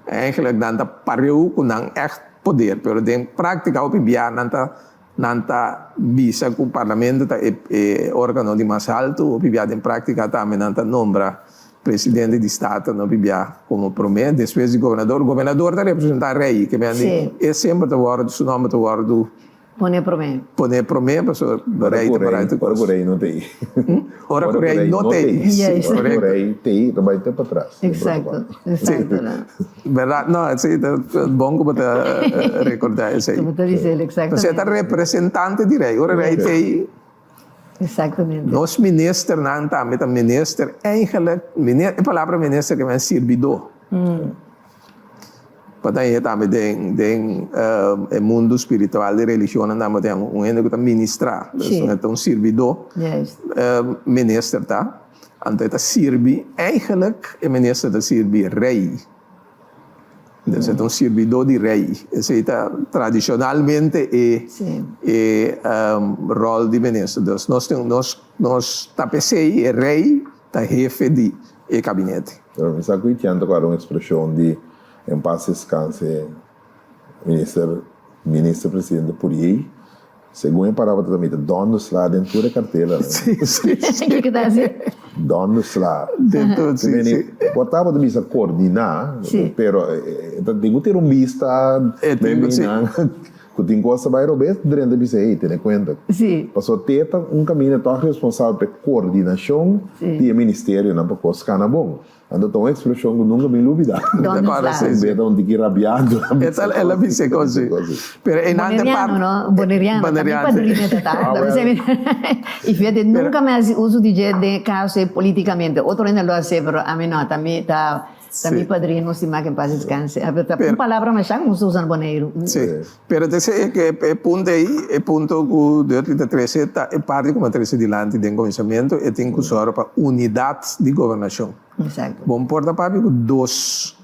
Eigenlijk nan ta pareu ku nan ègt poder, pero den práktika hopi bia nan ta Nan ta bisa ku parlamento ta e e órgano di mas haltu, hopi bia den práktika tambe nan ta nombra presidente di Staten hopi bia komo promé, despues di gobernador. Gobernador ta representá rei, ke men di e semper ta wòrdu, su nòmber ta wòrdu Poné promé. Poné promé, pasobra rei ta pará tur kos. Ora ku rei no t'ei. Ora ku rei no t'ei. Ora ku rei t'ei, ta bai te patras. Exacto, exacto. Berdad? No, esei ta bon ku bo ta rekordá esei. Ku bo ta bisa el, eksaktamente. Pasobra e ta representante di rei. Ora rei ta ei, Eksaktamente. Nos ministernan tambe ta minister, eigenlijk, e palabra minister ke men sirbidó. Pa ta hende tambe den den e mundu spiritual di religionnan tambe bo tin un hende ku ta ministrá. Sí. Ta un sirbidó. Juist. Minister ta. Anto e ta sirbi, eigenlijk e minister ta sirbi rei. Dus e ta un sirbidó di rei. Esei ta tradishonalmente e e ròl di minister. Dus nos tin nos nos ta p'esei e rei ta hefe di e kabinete. Pero mi sa ku Etienne ta kòrda un ekspreshon di en pas deskanse minister minister presidente Puriey. Segun e parabra ta mita dòndersla den tur e karteranan. Sí, sí, sí. Kiko ta hasi? Dòndersla. Den tur, sí, sí. Por tabata bisa koordiná, Sí. pero e ta tin ku tira un bista, E tin ku, sí. ku tin kos ta bai robes, drenta bisa, hey, tene kuenta. Sí. Pasobra te ta un kaminda tòg responsabel pa e koordinashon Sí. di e ministerionan pa kos kana bon. Anto ta un expresion cu nunca mi lubida. Donde sta? Un beta un tiki rabiado. El a bisa cos si. Pero einan te Boneriano, no? Boneriano. Ta mi padrino ta ta. Y fíjate, nunca mi haci uso di dje den caso e politicamente. Otro hende lo haci, pero ami no. Ta mi, ta, ta mi padrino stima que en paz descanse. Pero ta un palabra masha cu nos ta usa na Boneiru. Si. Pero ta esei e punto ei, e punto ku Duterte ta trese ta e parti ku mi a trese dilanti den kuminsamentu, e tin ku sòru pa unidat di gobernashon. Exacto. Bo no por ta papia ku dos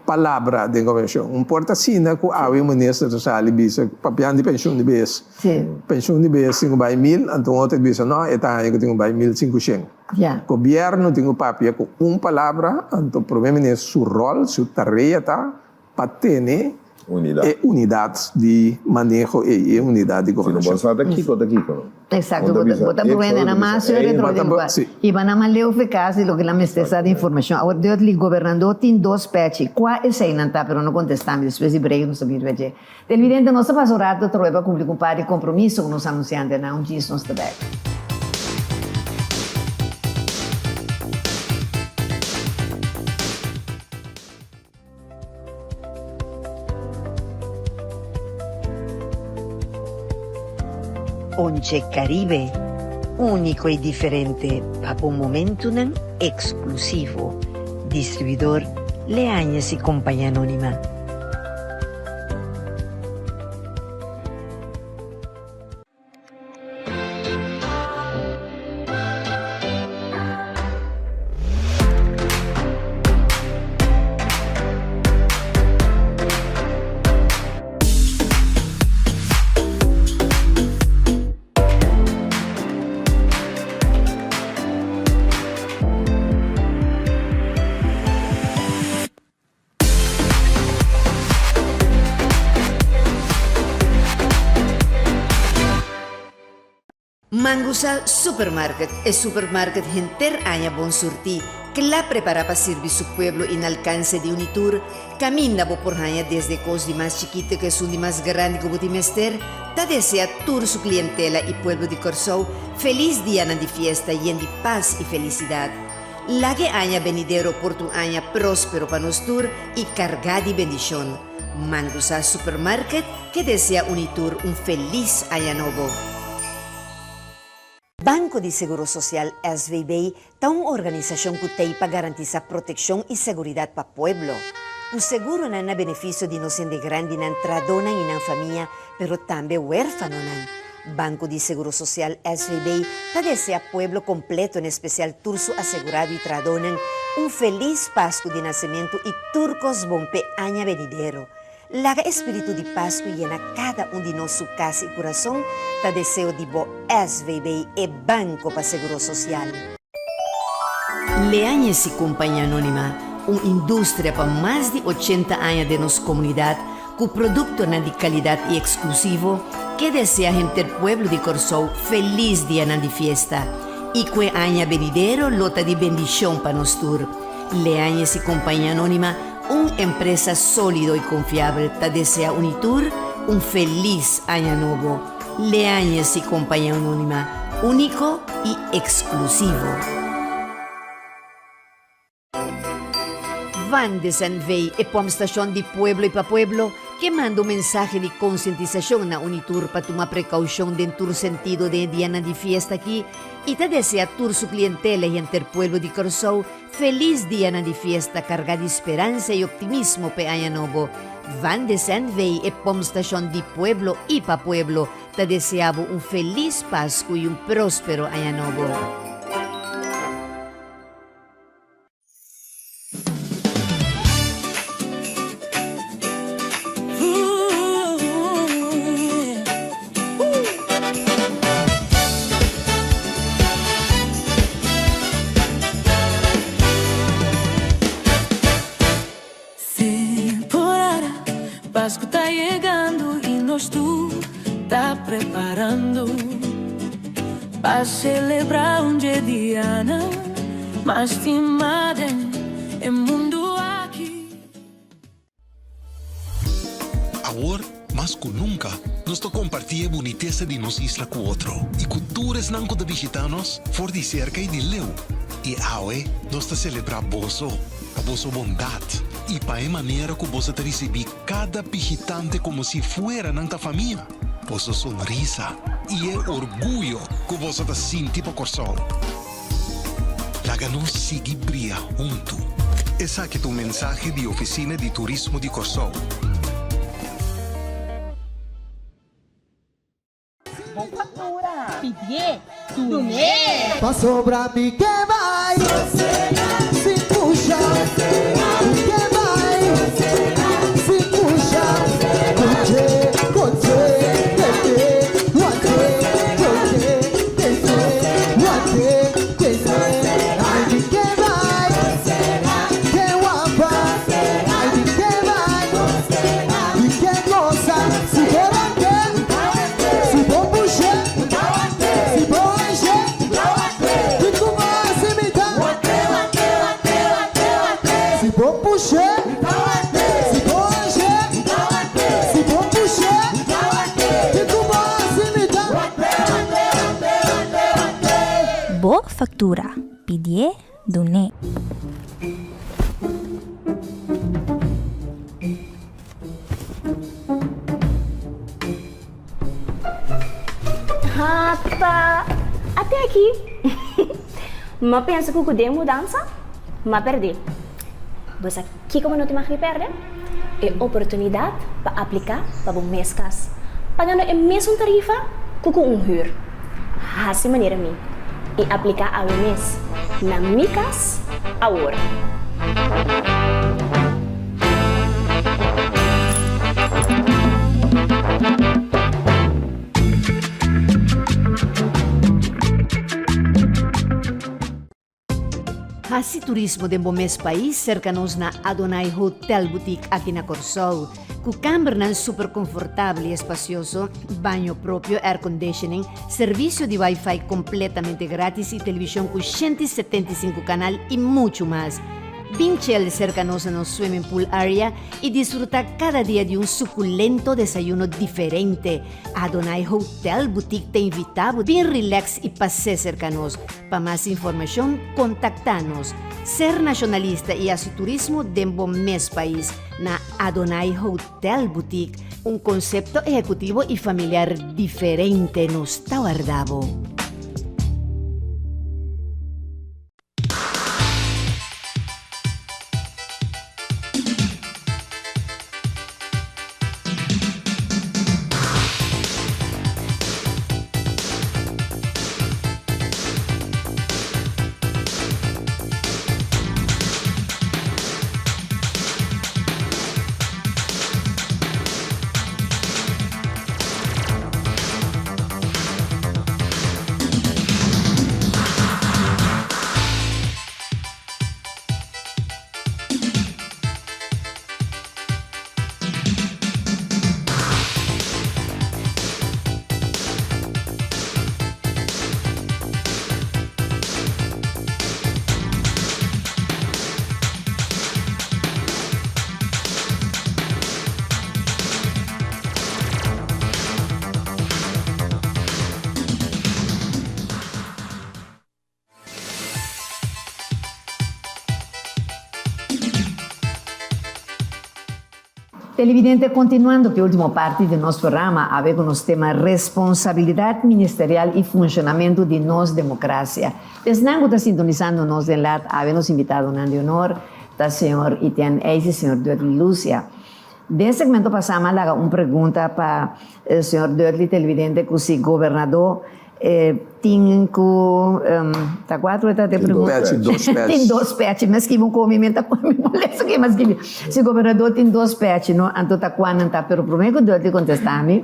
palabra den gobernashon. Un por ta asina ku awe un minister ta sali bisa papiando di penshun di bes. Si. Penshun di bes tin ku bai mil, anto un otro ta bisa no, e ta haña ku tin ku bai 1500. Ya. Gobièrnu tin ku papia ku un palabra, anto prome minister su ròl, su tarea ta Pa tene e unidat di maneho ei, e unidat di gobernashon. Si no bo sa ta kiko ta kiko no. Exacto, bo ta bruhende nan mas sur retro den kua. I ba nan mas leu fe kas di loke nan mester sa di informashon. Awor Dudley, gobernador tin dos pechi. Kua eseinan ta? Pero no kontestá mi. Despues di break nos ta bin riba dje. Televidente, nos ta pasa un rato atrobe pa kumpli ku un par di kompromiso ku nos anunsiantenan. Un djis nos ta bek. Onche Caribe, úniko i diferente pa bo momentunan eksklusivo. Distribuidor Leañez i Compañía Anónima. Mangusa Supermarket, e supermarket henter aña bon surtí. Kla prepará pa sirbi su pueblo i na alkanse di unitur, kaminda bo por haña desde kos di mas chikito ku esun di mas grandi ku bo tin mester, ta deseá tur su klientela i pueblo di Kòrsou felis dianan di fiesta yen di pas i felisidat. Laga e aña benidero por ta un aña próspero pa nos tur i kargá di bendishon. Mangusa Supermarket ke deseá unitur un felis aña nobo. Banko di Seguro Sosial, SVB, ta un organisashon ku t'ei pa garantisá protekshon i seguridat pa pueblo. Ku seguronan na benefisio di nos hende grandinan, tradónan i nan famia, pero tambe wérfanonan. Banko di Seguro Sosial, SVB, ta deseá pueblo kompleto, en espesial tur su asegurado i tradónan, un felis Pasku di Nasementu i tur kos bon p'e aña benidero. Laga e spiritu di Pasku yena kada un di nos su kas i kurason, ta deseo di bo SVB e banko pa seguro sosial. Leañez i Compañía Anónima, un industria pa mas di ochenta aña den nos komunidat ku produktonan di kalidat i eksklusivo, ke desea henter pueblo di Kòrsou felis dianan di fiesta i ku e aña benidero lo ta di bendishon pa nos tur. Leañez i Compañía Anónima Un empresa sólido i konfiabel ta deseá un i tur un felis aña nobo. Leañez i Compañía Anónima, úniko i eksklusivo. Van de Zandvee, e pòmpstashon di pueblo i pa pueblo, ke manda un mensahe di konsientisashon na un i tur pa tuma prekoushon den tur sentido den e dianan di fiesta aki i ta deseá tur su klientela i henter pueblo di Kòrsou Felis dianan di fiesta kargá di speransa i optimismo p'e aña nobo. Van de Zandwey, e pompstashon di pueblo i pa pueblo, ta deseá bo un felis Pasku i un próspero aña nobo. Temporada, Pasku ta yegando i nos tur ta preparando pa selebrá un dje dianan mas stimá den e mundu aki. Awor, mas ku nunka, nos ta kompartí e bunitesa di nos isla ku otro i ku tur esnan ku ta bishitá nos for di serka i di leu. I awe nos ta selebrá boso pa boso bondat i pa e manera ku boso ta risibí kada bishitante komo si fuera nan ta famia. Boso sonrisa i e orguyo ku boso ta sinti pa Kòrsou. Laga nos sigui bria huntu. Esaki ta un mensahe di Ofisina di Turismo di Kòrsou. Bo faktura, pidié, dun'é! Pasobra mi ke bai sin pusha Mi ke bai sin pusha Koche, koche, tete, wate, koche, tete, wate, tete Ay mi ke bai, ke wapa Ay mi ke bai, mi ke gosa Si bo rante, si bo pushe Si bo hanshe, kiko bo hasi mi ta Si bo pushe, si bo hanshe Si bo pushe, kiko bo hasi mi ta. Bo factura, pidié, dun'é. Hata, ate aki. M'a pensa ku ku den mudansa, m'a pèrdè. Bo sa kiko bo no tin mag di pèrdè? E oportunidat pa apliká pa bo mes kas, pagando e mesun tarifa ku ku un hür. Hasi manera mi i apliká awe mes na Mi Kas Awor. Hasi turismo den bo mes pais serka nos na Adonai Hotel Boutique aki na Kòrsou. Ku kambernan super konfortabel i espasioso, baño propio, airconditioning, servisio di wifi kompletamente gratis i televishon ku 175 kanal i muchu mas. Bin chel serka nos na nos swimming pool area i disfrutá kada dia di un sukulento desayuno diferente. Adonai Hotel Boutique ta invitá bo bin relax i pas'é serka nos. Pa mas informashon kontaktá nos. Ser nashonalista i hasi turismo den bo mes pais na Adonai Hotel Boutique, un konsepto ehekutivo i familiar diferente nos ta warda bo. Televidente, continuando cu e ultimo parti di nos programa, awe cu nos tema Responsabilidad Ministerial y Funcionamento di nos Democracia. Esnan cu ta sintonisando nos den lat, awe nos invitadonan di honor ta señor Etienne Eis y señor Dudley Lucia. Den segmento pasá mi a laga un pregunta pa señor Dudley televidente cu si gobernador tin cu ta cua tur ta e pregunta? Tin dos pechi. Mi a skibi un comi mi ta mi molesta cu mi a skibi. Si gobernador tin dos pechi no anto ta cua nan ta pero prome cu Dudley contesta mi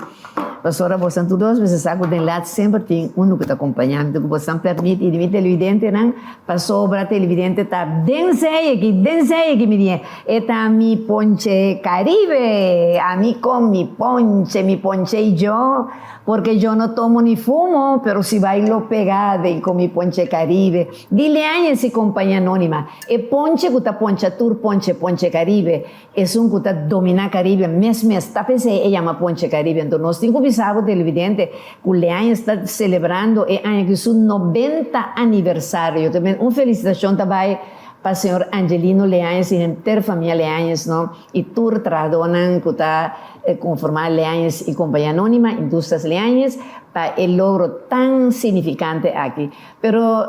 pasobra bosan tur dos mester sa cu den lat semper tin uno cu ta acompaña mi cu bosan permiti di mi televidentenan pasobra televidente ta den zij aki den zij aki mi di. E ta mi ponche Caribe, ami con mi ponche, mi ponche y yo, porque yo no tomo ni fumo, pero si bailo pegado y con mi ponche Caribe. Di Leañez y Compañía Anónima, e ponche cu ta poncha tur ponche, ponche Caribe, esun cu ta domina Caribe mes mes, ta p'esey e yama ponche Caribe. Enton nos tin cu bisa bo televidente cu Leañez ta celebrando e aña aki su 90 aniversario. Un felicitacion ta bay Pa señor Angelino Leañez y henter famia Leañez no y tur trahadornan cu ta conforma Leañez y Compañía Anónima, Industrias Leañez, pa e logro tan significante aki. Pero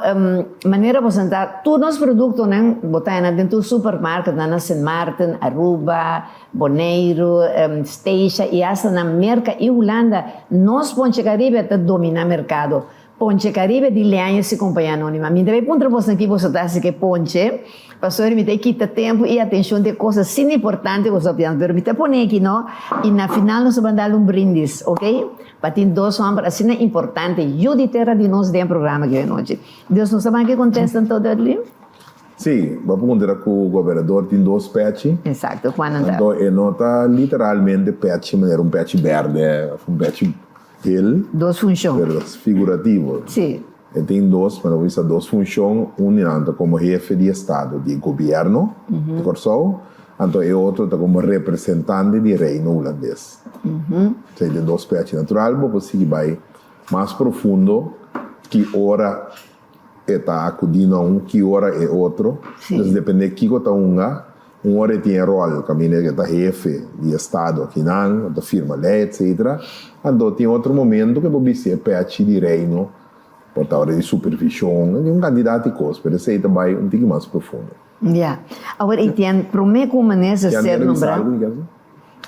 manera bo santa tur nos productonan bo ta hena den tur supermarketnan na Sint Maarten, Aruba, Boneiru, Statia y hasta na Merca y Hulanda nos Ponche Caribe ta domina mercado. Ponche Caribe di Leañez y Compañía Anónima. Mi ta bay puntra boso aki boso ta haci ke ponche, pasobra mi ta kita tempo y atencion di e cos asina importante cu boso ta pidiendo, pero mi ta pone aki no, y na final nos ta ban dal un brindis, ok? Pa tin dos homber asina importante, yu di tera di nos den programa aki anochi. Dus nos ta ban ke contesta anto, Dudley? Sí, bo a puntra cu gobernador tin dos pechi. Exacto, cuan nan ta? Anto e no ta literalmente pechi manera un pechi berde of un pechi El. Dos funshon. Pero ta figurativo. Sí. E tin dos, pero bo bisa dos funshon, un di nan ta komo hefe di estado di gobièrnu di Kòrsou, anto e otro ta komo representante di Reino Hulandes. Esei ta e dos pechi. Natural bo por sigui bai mas profundo ki ora e ta akudí na un, ki ora e otro. Entonces depende kiko ta hunga, un ora e tin e ròl kaminda e ta hefe di estado akinan, e ta firma lei etcetera. Anto tin otro momento ku e por bisti e pèchi di reino por ta ora di supervishon, tin un kantidat di kos, pero esei ta bai un tiki mas profundo. Ya. Awor Etienne, promé ku minister ser nombrá.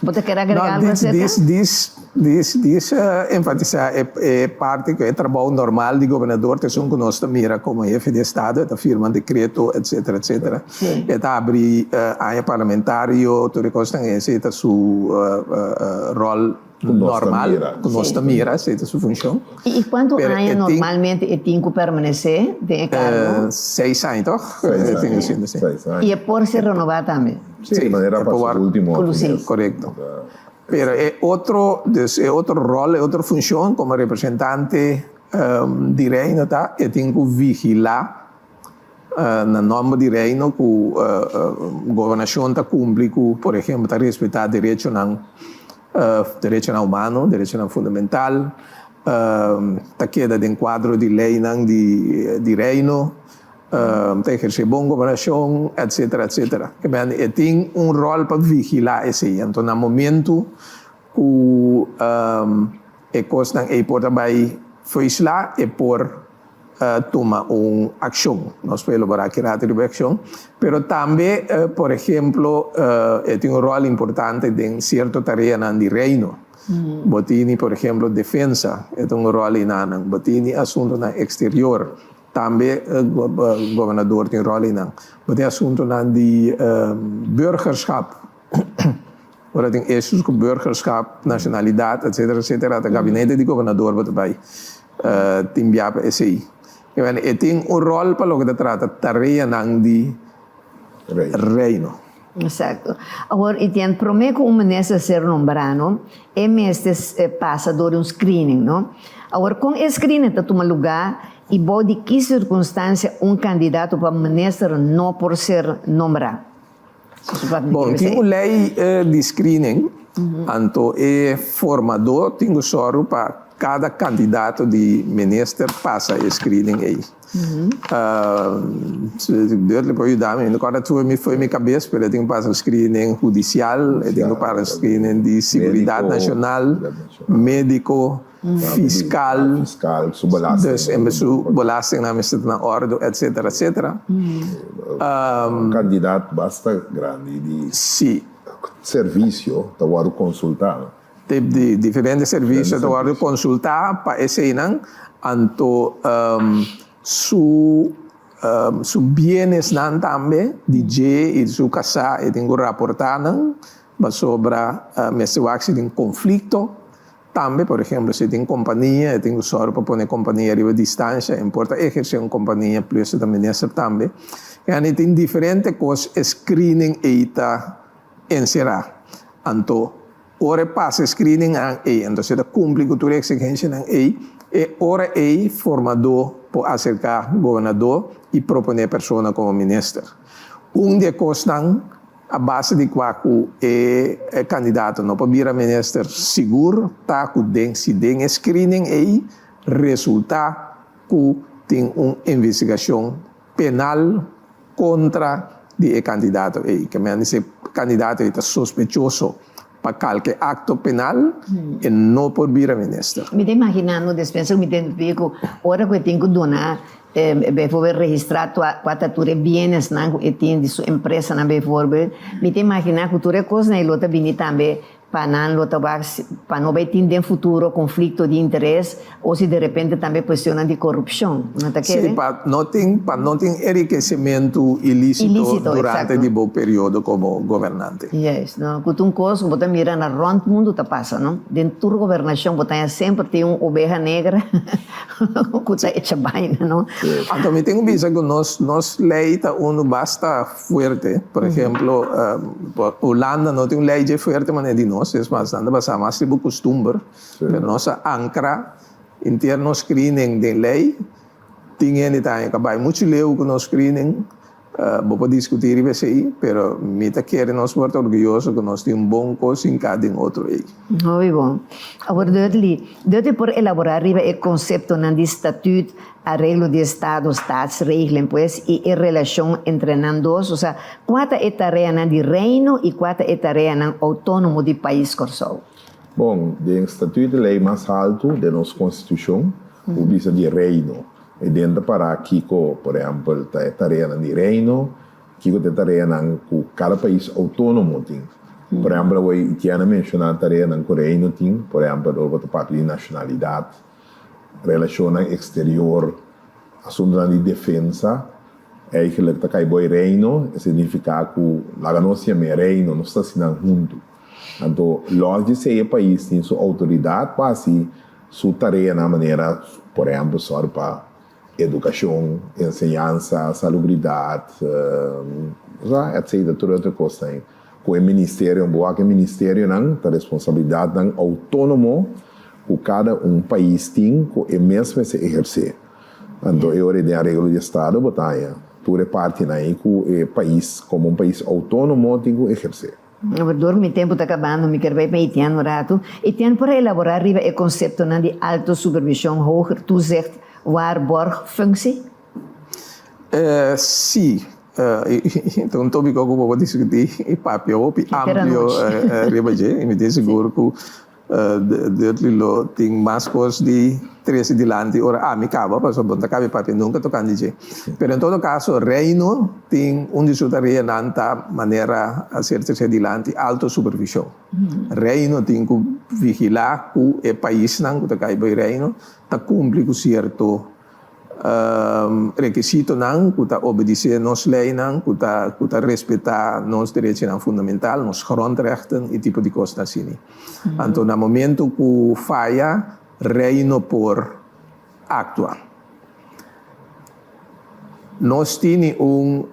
Bo ta kere agrega algo acerca? Dis, dis, dis, dis enfatisa e e parti ku e trabou normal di gobernador ta esun ku nos ta mira komo hefe di estado, e ta firma dekreto etcetera etcetera. E ta abri aña parlamentario, tur e kosnan esei ta su ròl normal ku nos ta mira, esei ta su funshon. I kuantu aña normalmente e tin ku permanesé den e kargo? Seis aña tòg? Seis aña. I e por ser renová tambe? Sí, manera e por pa su wòrdu último Konosí. Korekto. Pero e otro, dus e otro ròl, e otro funshon komo representante di Reino ta e tin ku vigilá na nòmber di Reino ku gobernashon ta kumpli ku, por ehempel, ta respetá derechonan, derechonan humano, derechonan fundamental, ta keda den kuadro di leinan di Reino, ta ehersé bon gobernashon, etcetera, etcetera. Ke men e tin un ròl pa vigilá esei. Anto na momentu ku e kosnan ei por ta bai foislá, e por tuma un akshon. Nos por elaborá ki rato riba e akshon. Pero tambe, por ehemplo, e tin un ròl importante den sierto tareanan di Reino. Bo tini, por ehemplo, defensa, e ta un ròl einanan. Bo tini asuntunan eksterior. Tambe gobernador tin ròl einan. Bo tin asuntunan di burgerschap. Ora tin issues ku burgerschap, nashonalidat, etsetera, etsetera, ta gabinete di gobernador bo ta bai tin bia pa esei. E tin un ròl pa loke ta trata tareanan di Reino. Exacto. Awor, Etienne, prome cu un minister ser nombra, no, e mester pasa door di un screening, no? Awor, con e screening ta tuma lugar y bou di ki circunstancia un candidato pa minister no por ser nombra? Bon, tin un ley di screening, anto e formador tin cu sòru pa cada candidato di minister pasa e screening ey. Dudley por yuda mi, mi no kòrda tur mi foi mi kabes, pero e tin ku pasa screening hudisial, e tin ku pasa screening di siguridat nashonal, médiko, fiskal, dus en su belastingnan mester ta na òrdu, etsetera, etsetera. Un kandidat basta grandi di servisio ta wòrdu konsultá. Tip di diferente servisio ta wòrdu konsultá pa eseinan, anto su su bienesnan tambe di dje i su kasá e tin ku raportá nan pasobra mester wak si tin konflikto tambe, por ehemplo si tin kompania e tin ku sòru pa pone kompania riba distansha, e por ta ehersé un kompania plus e ta minister tambe. Yani tin diferente kos e screening ei ta enserá. Anto ora e pasa e screeningnan ei, anto si e ta cumpli cu tur e exigencianan ei, e ora ei formadó por acerca gobernadó y propone e persona como minister. Un di e cosnan a base di cua cu e candidato no por bira minister sigur ta cu den si den e screening ei resulta cu tin un investigacion penal kontra di e kandidato ei. Ke men si e kandidato ei ta sospechoso pa kalke akto penal, e no por bira minister. Mi ta imaginá no despensa ku mi ta interrumpí ku ora ku e tin ku duna bijvoorbeeld registrá kua ta tur e bienesnan ku e tin di su empresanan bijvoorbeeld, mi ta imaginá ku tur e kosnan ei lo ta bini tambe Pa nan lo ta wak pa no bay tin den futuro conflicto di interes o si de repente tambe cuestionnan di corupcion. No ta kere? Sí, pa no tin pa no tin enriquecimento ilícito Ilícito, durante exacto. di bo periodo como gobernante. Juist, no. Cu ta un cos cu bo ta mira na rond mundo ta pasa, no. Den tur gobernacion bo ta haña semper tin un obeha negra cu ta echa baina, no. Anto mi tin cu bisa cu nos nos ley ta uno basta fuerte. Por ehemplo, Hulanda no tin un ley dje fuerte manera di nos, es mas, nan ta basa mas riba custumber, pero nos a ancra henter nos screening den ley. Tin hende ta haña cu a bay mucho leu cu nos screening, bo por discuti riba esey, pero mi ta kere nos por ta orguyoso cu nos tin un bon cos hinca den otro ey. Hopi bon. Awor Dudley, Dudley por elabora riba e conceptonan di statuut Areglo di estado, staatsregeling, pues, i e relashon entre nan dos, osea, kua ta e tareanan di Reino i kua ta e tareanan outónomo di pais Kòrsou? Bon, den statuut e lei mas haltu den nos konstitushon ku bisa di Reino. E den ta pará kiko, por ehèmpel, ta e tareanan di Reino, kiko ta e tareanan ku kada pais outónomo tin. Por ehèmpel, awor Itiana a menshoná tareanan ku Reino tin, por ehèmpel, ora bo ta papia di nashonalidat, Relashonnan eksterior, asuntunan di defensa, eigenlijk ta kai boi Reino, e signifiká ku laga nos yam'é Reino, nos ta hasi nan huntu. Anto, lòs di esei e pais tin su outoridat pa hasi su tareanan manera, por ehèmpel, sòru pa. Edukashon, enseñansa, salubridat, etcetera, tur e otro kosnan. Ku e ministerio, bo wak e ministerionan ta responsabilidatnan outónomo ku kada un pais tin ku e mes mester ehersé. Anto e ora ei den areglo di estado bo ta haña tur e partinan ei ku e pais komo un pais outónomo tin ku ehersé. Dor ku mi tempu ta kabando mi ker bai pa Etienne un ratu. Etienne por elaborá riba e konseptonan di alto supervishon, hoger toezicht, waarborgfunctie? Sí, ta un tópiko ku bo por diskutí i papia hopi amplio riba dje i mi tin sigur ku Dudley lo tin mas kos di trese dilanti ora ami kaba pasobra bo no ta kabe papia nunka tokante dje. Pero en todo kaso Reino tin un di su tareanan ta manera a ser trese dilanti alto supervishon. Reino tin ku vigilá ku e paisnan ku ta kai bai Reino ta kumpli ku sierto Rekisitonan ku ta obedisé nos leinan, ku ta ku ta respetá nos derechinan fundamental, nos grondrechten i tipo di kosnan asini. Anto na momento ku faya, Reino por aktua. Nos tini un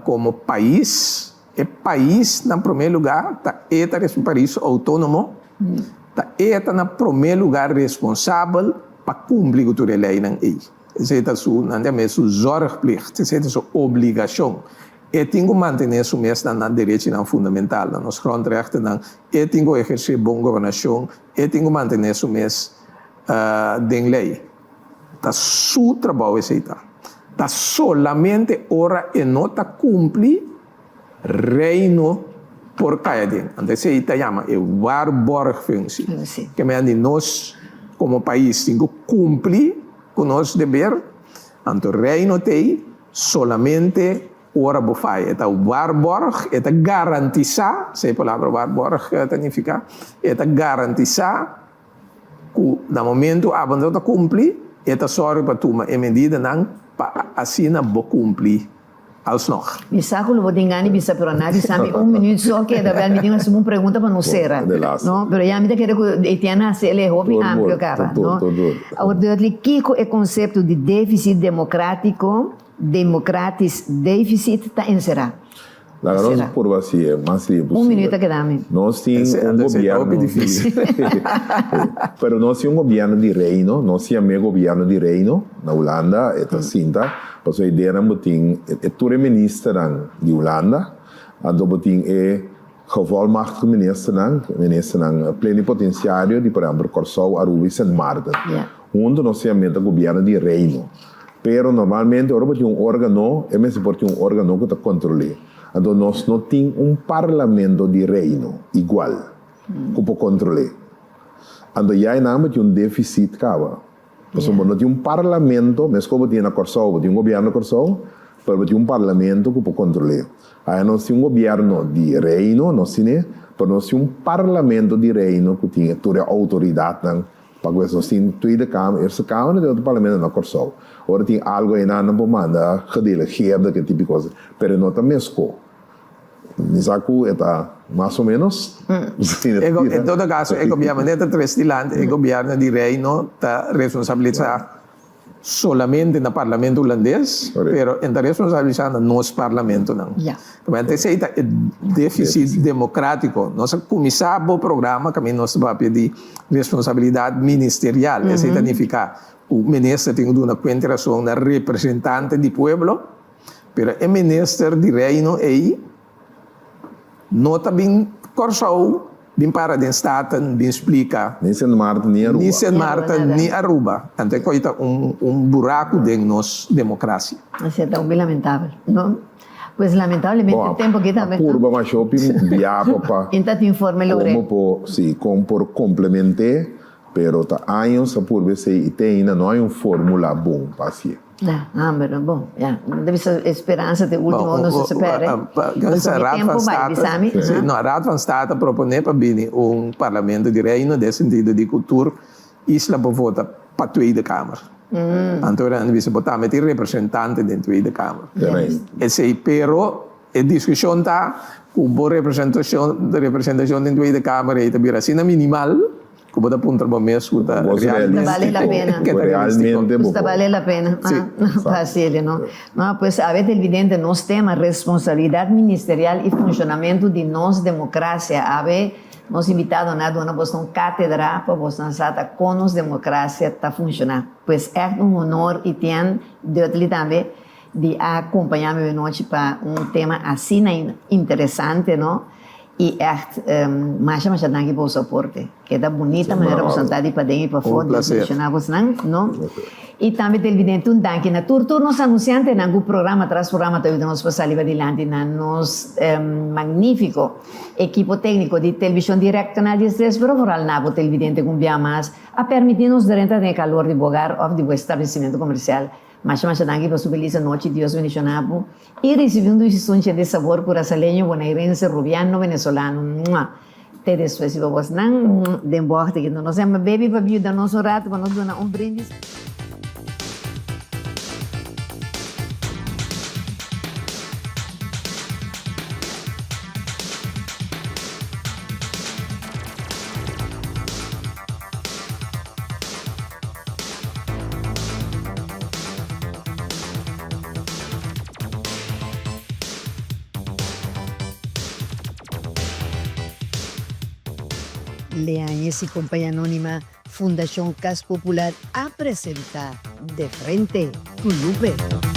komo pais, e pais na promé lugá ta e ta un pais outónomo, ta e ta na promé lugá responsabel pa kumpli ku tur e leinan ei. Esei ta su, nan ta yama e su zorgplicht, esei ta su obligashon. E tin ku mantené su mes na nan derechinan fundamental, na nos grondrechtennan, e tin ku ehersé bon gobernashon, e tin ku mantené su mes den lei. Ta su trabou esei ta. Ta solamente ora e no ta kumpli Reino por kai aden. Anto esei ta yama e waarborgfunctie. Ke mea di nos komo pais tin ku kumpli ku nos deber, anto Reino t'ei solamente ora bo faya. E ta waarborg, e ta garantisá, esei e palabra waarborg ta nifiká, e ta garantisá ku na momento abo no ta kumpli, e ta sòru pa tuma e medidanan pa asina bo kumpli alsnog. Mi sa ku lo bo tin gana di bisa pero na bisa mi un minuut so keda bel mi tin hasi un pregunta pa no sera no pero ya mi ta kere ku Etienne a hasi el e hopi amplio kaba no awor Dudley kiko e konsepto di defisit demokratiko democratisch deficit ta ensera? Laga nos purba hasi e mas lihe posibel. Un minuut a keda mi. Nos tin un gobierno di Pero nos tin un gobierno di reino, nos yam'é gobierno di reino na Hulanda, e ta sinta, pasobra e ideanan bo tin e tur e ministernan di Hulanda, anto bo tin e gevolmachtige ministernan, ministernan plenipotenciario di por ehempel Kòrsou, Aruba i Sint Maarten. Hunto nos yam'é ta gobierno di reino. Pero normalmente ora bo tin un organo, e mester por tin un organo ku ta kontrol'é. Anto nos no tin un parlamento di Reino igual ku por kontrol'é. Anto ya einan bo tin un defisit kaba. Pasobra bo no tin un parlamento, meskos bo tin na Kòrsou, bo tin un gobièrnu na Kòrsou, pero bo tin un parlamento ku por kontrol'é. Aya nos tin un gobièrnu di Reino, nos tin'é, pero nos tin un parlamento di Reino ku tin tur e outoridatnan Pa ku esos tin Tweede Kamer, Eerste Kamer en otro parlamento na Kòrsou. Ora tin algu einan nan por manda gedelegeerde ke tipo kos, pero e no ta meskó. Mi sa ku e ta mas o menos. En todo kaso e gobièrnu net a tres dilanti, e gobièrnu di Reino ta responsabilisá solamente na Parlamento Hulandes, pero en ta responsabilisá na nos parlamentonan. Tabata esei ta e deficit democratico. Nos a cuminsa bo programa caminda nos ta papia di responsabilidad ministerial. Esei ta nifica cu minister tin cu duna cuenta y razon na representante di pueblo, pero e minister di Reino ei No ta bin Kòrsou bin para den Staten bin splika. Ni Sint Maarten ni Aruba. Ni Sint Maarten ni Aruba. Anto e koi ta un un buraku den nos demokrasia. Esei ta hopi lamentabel, no? Pues lamentablemente e tempu aki tambe. A purba masha hopi biaha pa. Inta tin forma e logr'é. Komo por, si, kon por komplement'é, pero ta años a purba esei i te ainda no hay un formula bon pa hasié. Ya, hamber, bon, ya. Ta bisa e speransa ta e ultimo nos ta perde. Pasobra mi tempo bai, bisa mi. No, Raad van State a propone pa bini un Parlamento di Reino den sentido di cu tur isla por vota pa Tweede Kamer. Anto nan a bisa bo tambe tin representante den Tweede Kamer. Esey, pero e discusion ta cu bo representacion den Tweede Kamer ey ta bira asina minimal. Ku bo ta puntra bo mes ku ta realístiko. Ta bale la pena. Ku ta realístiko. Ku ta bale la pena. Sí. Pa hasiel, no? No, pues awe televidente nos tema responsabilidat ministerial i funshonamentu di nos demokrasia. Awe nos invitadonan a duna bosnan un kátedra pa bosnan sa ta kon nos demokrasia ta funshoná. Pues ègt un honor i tien Dudley tambe di a kompañá mi awenochi pa un tema asina interesante, no? I ègt masha masha danki pa boso aporte. Keda bunita manera boso ta di paden i pafó. Un Dios placer. bendiciona bosnan, no? I tambe televidente un danki na tur tur nos anunciantenan ku programa tras programa ta yuda nos pa sali padilanti na nos magnifico ekipo tecnico di Television Direct Canal 13 pero vooral na bo televidente ku un bia mas a permiti nos drenta den e calor di bo hogar of di bo establecimento comercial. Masha masha danki pa su feliz anochi. Dios bendiciona bo. I ricibi un dushi sunchi di sabor curasaleño, bonairense, rubiano, venezolano. Mua! Te despues si bo bosnan den bocht aki. Nos yama Baby pa yuda nos un rato pa nos duna un brindis. Leañez y Compañía Anónima, Fundacion Cas Popular a presenta De Frente cu Lupe.